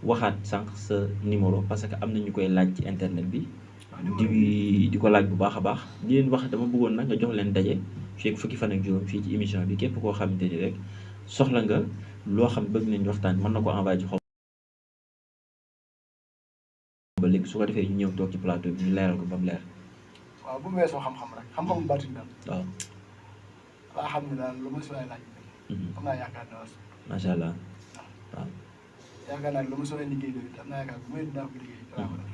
waxaat sànq sa numéro parce que am na ñu koy laaj ci internet bi di ko laaj bu baax a baax di leen wax dama bëggoon nag nga jox leen daje fii fukki fan ak juróom fii ci émission bi képp koo xamante ni rek soxla nga loo xam bëgg nañ waxtaan mën na ko envoyé ci xaw ba léegi su ko defee ñu ñëw toog ci plateau bi ñu leeral ko ba mu leer. waaw bu mu weesoo xam-xam rek xam-xamu baatin daal. waaw. waa xam ne daal lu ma si waay laaj. am naa yaakaar ne was. macha allah waaw. yaakaar naa lu ma si waay liggéey doy am naa yaakaar bu may dinaa ko liggéey dinaa ko def.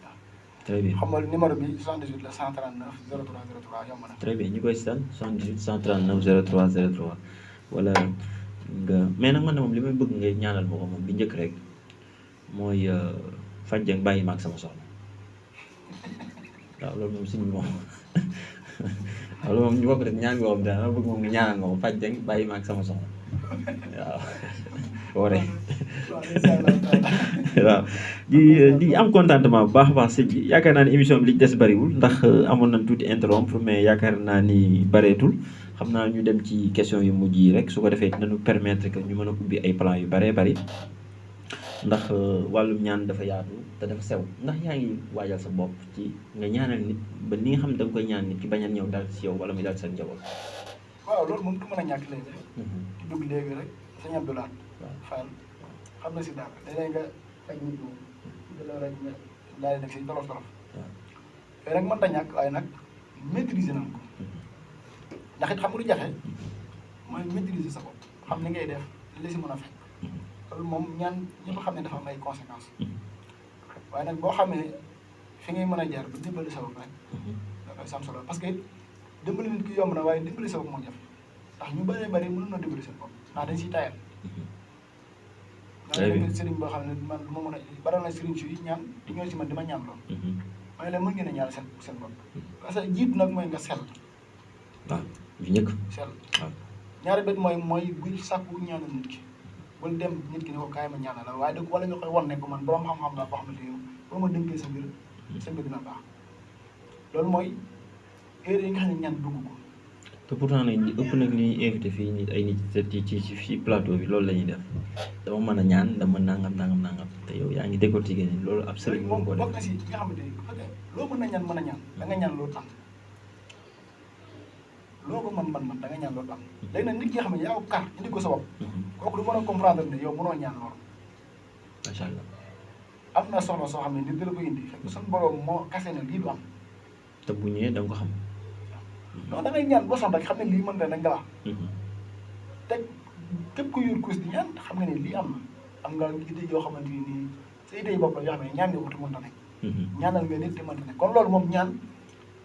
waaw. très bien xam nga numéro bi 78 la 139 03 03 yomb na. très bien ñu koy sant 78 139 03 03 wala nga mais nag man na moom li may bëgg ngay ñaanal ma ko moom bi njëkk rek mooy Fadjang bàyyi ma ak sama soxna waaw loolu moom suñu moom loolu moom ñu bokk rek ñaan nga xam dana bëgg moom nga ñaanal ma ko faj deng bàyyi ma ak sama soxna waaw woore waaw di am contentement bu baax a baax sëñ bi yaakaar naa ni émission bi li des bariwul ndax amoon nañ tuuti interrompre mais yaakaar naa ni bareetul xam naa ñu dem ci question yu mujj yi rek su ko defee dinañu permettre que ñu mën a ubbi ay plan yu baree bari ndax wàllum ñaan dafa yaatu te dafa sew ndax yaa ngi waajal sa bopp ci nga ñaanal nit ba li nga xam ne da nga koy ñaan nit ki bañ a ñëw daal si yow wala muy daal sa njaboot. waaw loolu moom du mën a ñàkk léegi ci dugg léegi rek sëñ Abdoulaye Fall xam na si dara léeg-léeg nga faj nit moom dala rek nga daal di nekk si tolof tolof yooyu rek mën ta ñàkk waaye nag maîtriser nañ ko ndax it xam nga lu jafe mooy maîtriser sa bopp xam ni ngay def li si mën a fekk loolu moom ñaan ñëpp xam ne dafa am ay conséquences waaye nag boo xamee fi ngay mën a jaar ba dimbali sa bopp rek dafay sam solo parce que dimbali nit ki yomb na waaye dimbali sa bopp moo jafe ndax ñu bëree bëri mënu na dimbali seen bopp ndax dañ siy tayal ndax dégg sëriñ boo xam ne man du ma mën a baral na sëriñ si ñaan di ñëw si man dima ñaan loolu mooy leen mën ngeen a ñaan seen bopp parce que jiitu nag mooy nga sell waaw bu njëkk sell ñaari bët mooy buy sàkku ñaanal nit ki bul dem nit ki ne ko kaay ma ñaanal la waaye dëgg wala nga koy wan ne ko man borom xam-xam laa boo xamante ni boo ma dénkee sa mbir dina baax loolu mooy erreur yi nga xam ne ñaan dugg ko te pourtant nag ñi ëpp nag li ñuy invité fii nit ay nit ci plateau bi loolu la ñuy def dama mën a ñaan dama nangam te yow yaa ngi décortiquer ni loolu ab sëriñ moom ko def bokk na si nga xamante ni loo mën a ñaan da nga ñaan loolu am loo ko mën da nga ñaan loolu am léegi nag nit ki nga xam ne yaa ko kar indi ko sa bopp kooku du mën a comprendre ne yow mënoo ñaan loolu macha allah am na soxla soo xam ne nit dina ko indi fekk suñu borom moo kase na lii du am te bu ñëwee da nga ko xam non da ngay ñaan ba sonn rek xam ne lii mën na nga wax te képp ku yor kus di ñaan xam nga ne lii am na am nga idée yoo xamante ni nii sa idée yi bopp la yoo xam ne ñaan nga ko te mënta nekk ñaanal nga nit te mënta nekk kon loolu moom ñaan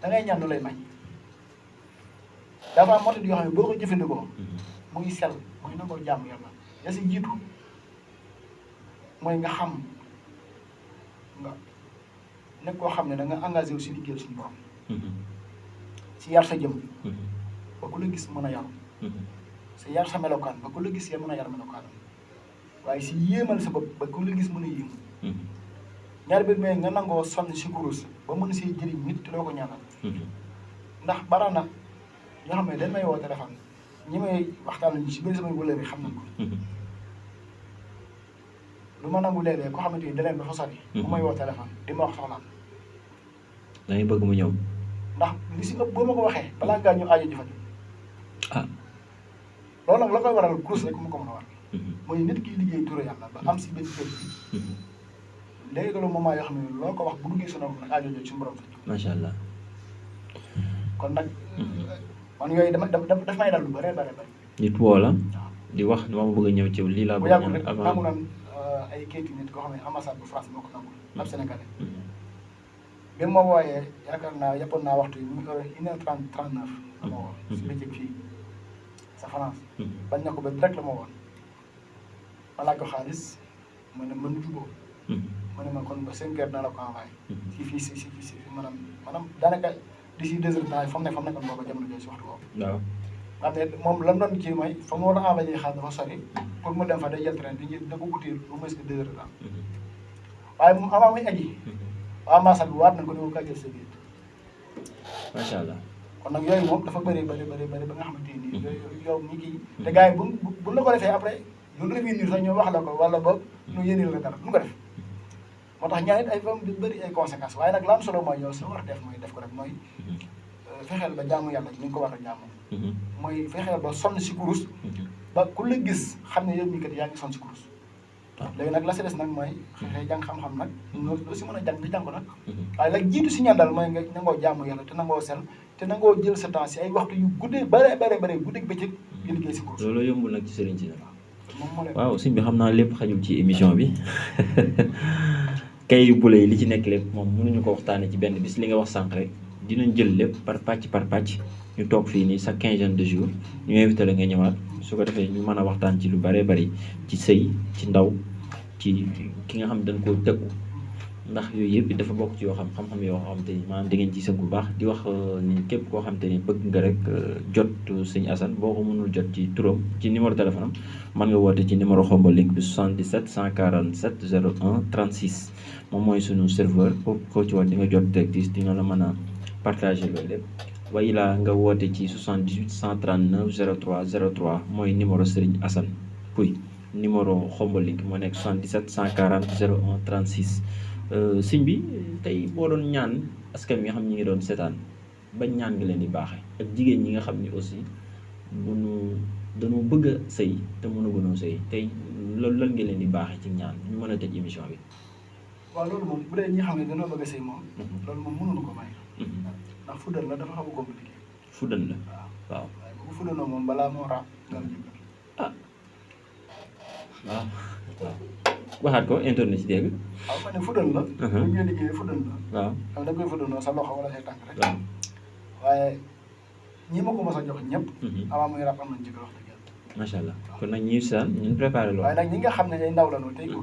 da ngay ñaan lu lay may dafa am motif yoo xam ne boo ko jëfandikoo mu ngi sell mooy nangoo jàmm yàlla ya si jiitu mooy nga xam nga nekk koo xam ne da nga engagé wu si liggéeyal suñu borom si yar sa jëm ba ku la gis mën a yaru si yar sa melokaan ba ku la gis ya mën a yar melokaanam waaye si yéemal sa bopp ba ku la gis mën a yéem ñaar bi mais nga nangoo sonn si kurus ba mën see jëriñ nit te doo ko ñaanal ndax bara na ñoo xam ne dañ may woo téléphone ñi may waxtaan si biir samay wëlëri xam nañ ko lu ma nangu léeg-léeg koo xamante ni da leen dafa sori bu may woo téléphone di ma wax soxlaam da ngay bëgg mu ñëw ndax li si ëpp boo ma ko waxee balaa ngaa ñu aajo ji faju ah loolu nag la koy waral kurus rek mu ko mën a war mooy nit ki liggéey turu yàlla ba am si benn kër léegi loolu moment yoo xam ne loo ko wax bu duggee sa nopp nag aajo jooju suñu borom faj macha allah kon nag man yooyu daf may dal lu bare nit woo la di wax dama bëgg a ñëw ci lii laa bu bëgg yàggul rek avant nangu naan ay kayitu nit koo xam ne ambassade bu France moo ko nangul ab Sénégalais bi ma wooyee yaakaar naa yàppoon naa waxtu yi mu ngi heure 1h39 la ma woo si bëccëg fii sa France bañ na ko ba direct la ma woon ma laaj ko xaalis mu ne mën jubóo mu ne ma kon ba 5 heures naa la ko envoyé si fii si maanaam daanaka d'ici 2 heures temps fa mu nekkoon booba jamono jooju si waxtu boobu waaw xam ne moom lan doon kii mooy fa mu war a envoyé xaalis dafa sori pour mu dem fa day jël train da ko wutir lu moins que 2 heures de temps waaye moom avant muy aji waa ambassade bi waat nañ ko ne ko kaa jël sa biir macha allah kon nag yooyu moom dafa bëri ba nga xamante ni yow ñi kii te gars yi bu la ko defee après ñu revenir sax ñu wax la ko wala boog ñu yéenil la dara du ko def moo tax ñaan it ay fam di bëri ay conséquences waaye nag la am solo mooy yow sa war a def mooy def ko rek mooy fexeel ba jaamu yàlla ni nga ko war a jaamu mooy fexeel ba sonn si kurus ba ku la gis xam ne yow mii kat yaa ngi sonn si kurus léegi nag la si des nag mooy xëy jàng xam-xam nag loo si mën a jàng nga jàng ko nag waaye la jiitu si ñaan daal mooy nga nangoo jaamu yàlla te nangoo sel te nangoo jël sa temps si ay waxtu yu guddee bare guddeeg bëccëg nga liggéey si kurus loolu yombul nag ci sëriñ si nag moom moo leen waaw sëñ bi xam naa lépp xajul ci émission bi kay yu bule yi li ci nekk lépp moom mënuñu ko waxtaanee ci benn bis li nga wax sànq rek dinañ jël lépp par pàcc ñu toog fii nii chaque quinzaine de jours ñu invité la nga ñëwaat su ko defee ñu mën a waxtaan ci lu bëree bëri ci sëy ci ndaw ci ki nga xam dañ koo tëkku ndax yooyu yëpp dafa bokk ci yoo xam-xam yoo xam te ni maanaam da ngeen ci sëgg bu baax di wax ni képp koo xam te ni bëgg nga rek jot sëñ Assane boo ko mënul jot ci turam ci numéro téléphone am mën nga woote ci numéro Khombole Link bi 77 147 01 36 moom mooy sunu serveur koo ci wax di nga jot directrice di nga la mën a partager loolu lépp waaye laa nga woote ci 78 139 03 03 mooy numéro Serigne Assane Pouye numéro Khombole Link moo nekk 77 140 01 36 sëñ bi tey boo doon ñaan askan wi nga xam ñi ngi doon seetaan bañ ñaan nga leen di baaxee ak jigéen ñi nga xam ni aussi bu nu dañoo bëgg a sëy te mënagunoo sëy tey loolu lan nga leen di baaxee ci ñaan ñu mën a tëj émission bi. waaw loolu moom bu dee ñi xam ne dañoo bëgg a sëy moom. loolu moom mënuñu ko may. ndax fuddal la dafa xaw a compliqué. fuddal la waaw. waaye bu fuddaloo moom balaa moo raam nga am jëkkër. waaw waxaat ko internet ci dégg. waaw ma ne fuddal la. bu ñu liggéeyee fuddal la. waaw xam da nga koy fuddaloo sa loxo wala say tànk rek. waaw waaye ñi ma ko mos a jox ñëpp. avant muy rab am nañ jëkkër wax dëgg yàlla. macha allah kon nag ñi saan ñun préparé loolu. waaye nag ñi nga xam ne ay ndaw la noonu tey ko.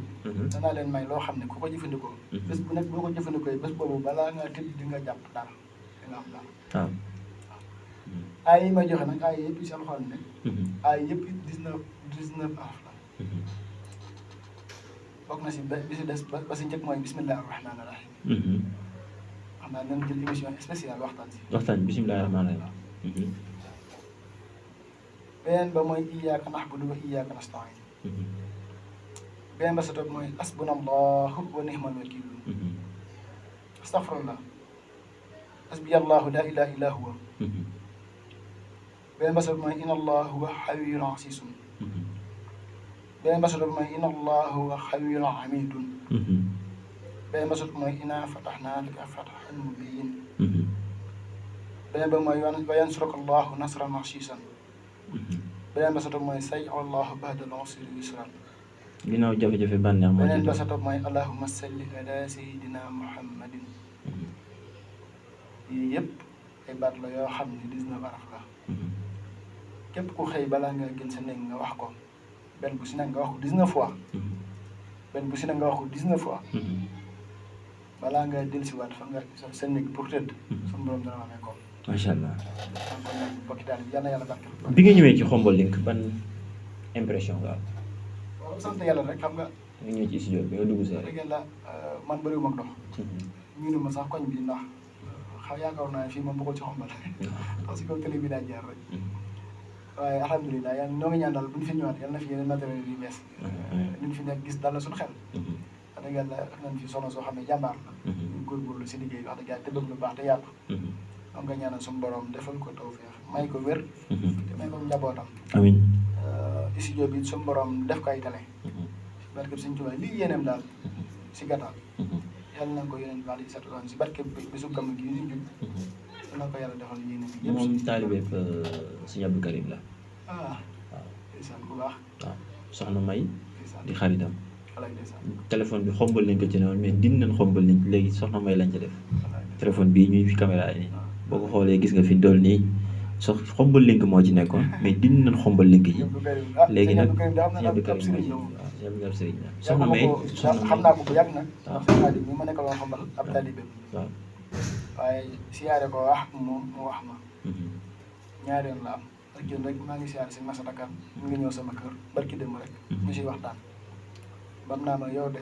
danaa leen may loo xam ne ku ko jëfandikoo. bés bu nekk boo ko jëfandikoo bés boobu balaa ngaa tëdd di nga jàpp dara di nga am dara. waaw. ay yi may joxe nag ay yëpp si alxuraan ne. ay yëpp 19 araf la. bokk na si bi si des ba si njëkk mooy bismillahi rahmaani rahim. xam naa nañ jël émission spéciale waxtaan si. waxtaan bismillahi rahmaani rahim. beneen ba mooy iyyaka na'budu wa iyyaka nasta'in. beneen ba sa topp mooy hasbunallahu wa ni'mal wakil. astaghfirullah. hasbiyallahu la ilaha illa huwa. beneen ba sa topp mooy inna allaha huwa hayyun asiisun. beneen ba sa topp mooy inna allaha huwa hayyun hamidun. beneen ba sa topp mooy inna fatahna laka fathan mubin. beneen ba mooy wa yansuraka allahu nasran aziizan. beneen ba sa topp mooy sayaj'alu allahu ba'dal usri yusran. ginnaaw jafe-jafe bànneex moo beneen ba sa topp mooy allahumma salli ala sayyidina muhammadin. yii yëpp ay baat la yoo xam ne 19 araf la. képp ku xëy balaa nga gën sa néeg nga wax ko benn bu si nekk nga wax ko 19 fois. benn bu si nekk nga wax ko 19 fois. balaa nga dellusiwaat fa nga sa néeg pour tëdd. suñu borom dana amee ko. macha allah. kon nag bokki daal yal na yàlla barkeel. bi nga ñëwee ci Khombole Link ban impression nga am. waaw sant yàlla rek xam nga. nga ñëwee ci studio bi nga dugg see rek. dëgg yàlla man bëriwuma ak dox. ñu ne ma sax koñ bi ndax yaakaar naa ne fii moom bëggul ci Khombole. parce que télé bi daa jaar rek. waaye alhamdulilah yaa noo ngi ñaan daal bu ñu fi ñëwaat yal na fi yeneen matériel yu bees. ñu fi nekk gis daal la suñu xel. wax dëgg yàlla am nañ fi soxna soo xam ne jàmbaar la. ñu góorgóorlu si liggéey bi wax dëgg yàlla te bëgg lu baax te yaatu. moom nga ñaanal suñu borom defal ko tawfeex may ko wér. te may ko njabootam. amiin. studio bi suñu borom def ko ay télé. si barkeb Sëñ Tuubaa lii yéeneem daal si gàttal. yàlla na ko yeneen wax di satu si barkeb bisu gàmm gi ñu jub. yàlla na ko yàlla defal yéene bi yëpp. moom taalibe Sëñ Abdou Karim la. waaw. ndeysaan bu baax. waaw soxna May. ndeysaan di xaritam. walaay ndeysaan. téléphone bi Khombole Link ko ci newoon mais dindi nañ Khombole Link léegi soxna May lañ ca def. walaay téléphone bii ñuy fi caméra yi nii boo ko xoolee gis nga fi dool nii Khombole Link moo ci nekkoon mais dindi nañ Khombole Link yi léegi nag Sëñ Abdou Karim moo ci waaw Sëñ Abdou Karim sëriñ la soxna May xam naa ko bu yàgg nag. ndax sëñ Xaadim mi ma nekkaloon Khombole ab taalibe waaw. waaye siyaare ko wax moom mu wax ma. ñaari yoon la am ak jën rek maa ngi siyaare si Massa Dakar mu ngi ñëw sama kër barki démb rek. mu siy waxtaan. bam naa ma yow de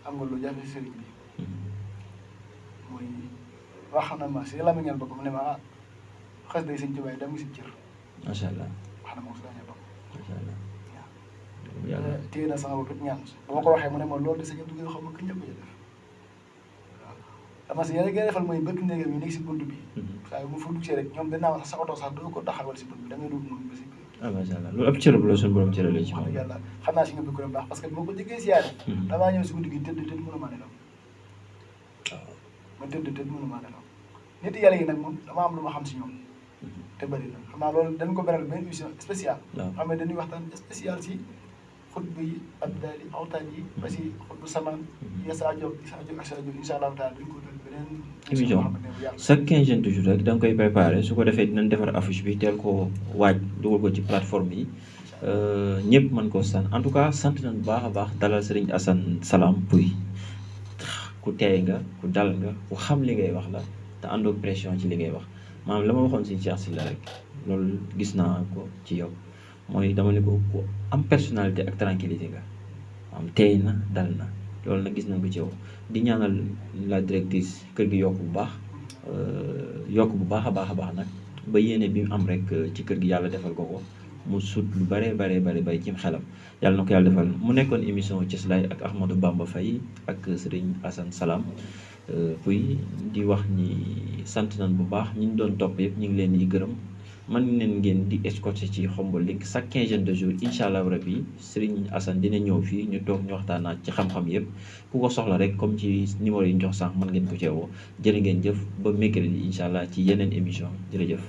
am nga lu jafe sëriñ bi. muy wax na ma si la mi ngeen bokk mu ne ma xas day Sëñ Tuubaa dem si cër. macha allah. wax na ma ko si dañuy bokk. macha allah. yàlla téye na sama bopp ñaan bu ma ko waxee mu ne ma loolu de sëñ Abdou xam nga kañ la ko def. waaw dama si yéen a defal mooy bëgg néegam yi nekk si bunt bi. saa yu mu fa dugg see rek ñoom dinaa wax sa oto sax doo ko taxawal si bunt bi da ngay dugg moom ba si kër. ah macha allah loolu ab cërëb la suñu borom cëralee ci wax moom. dëgg yàlla xam naa si nga bëgg ko baax parce que bu ma ko jëggee siyaare. damaa ñëw si guddi gi tëdd mënuma nelaw. waaw. ma tëdd mënuma nelaw. nit yàlla yi nag moom dama am lu ma xam si ñoom. te bëri na xam naa loolu dañ ko beral benn émission spéciale. waaw xam ne dañuy waxtaan spécial si xutbu yi ak daal di awtaan yi ba si xutbu samaan. Issa Diop ak Sa Diop incha allah daal dañ ko def beneen. émission chaque 15 jours toujours rek da nga koy préparé su ko defee dinañ defar affiche bi teel koo waaj dugal ko ci plateforme yi ñëpp mën koo sant en tout cas sant nañ bu baax a baax dalal Serigne Assane Salam Pouye ku ku teey nga ku dal nga ku xam li ngay wax la te àndoo pression ci li ngay wax maanaam la ma waxoon si Cheikh Sylla rek loolu gis naa ko ci yow mooy dama ne ko ku am personnalité ak tranquillité nga am teey na dal na loolu nag gis nañ ko ci yow di ñaanal la directrice kër gi yokk bu baax a baax nag ba yéene bi mu am rek ci kër gi yàlla defal ko mu sut lu bare cim xelam yàlla na ko yàlla defal mu nekkoon émission Cëslaay ak Ahmadou Bamba Faye ak Serigne Assane Salam Pouye di wax ni sant nañ bu baax ñi ñu doon topp yëpp ñu ngi leen di gërëm man leen ngeen di escorter ci Khombole Link chaque quinzaine de jours incha allah rabi Serigne Assane dina ñëw fii ñu toog ñu waxtaanaat ci xam-xam yëpp ku ko soxla rek comme ci numéro yi ñu jox sànq mën ngeen ko ceewoo jërë ngeen jëf ba mercredi incha allah ci yeneen émission jërëjëf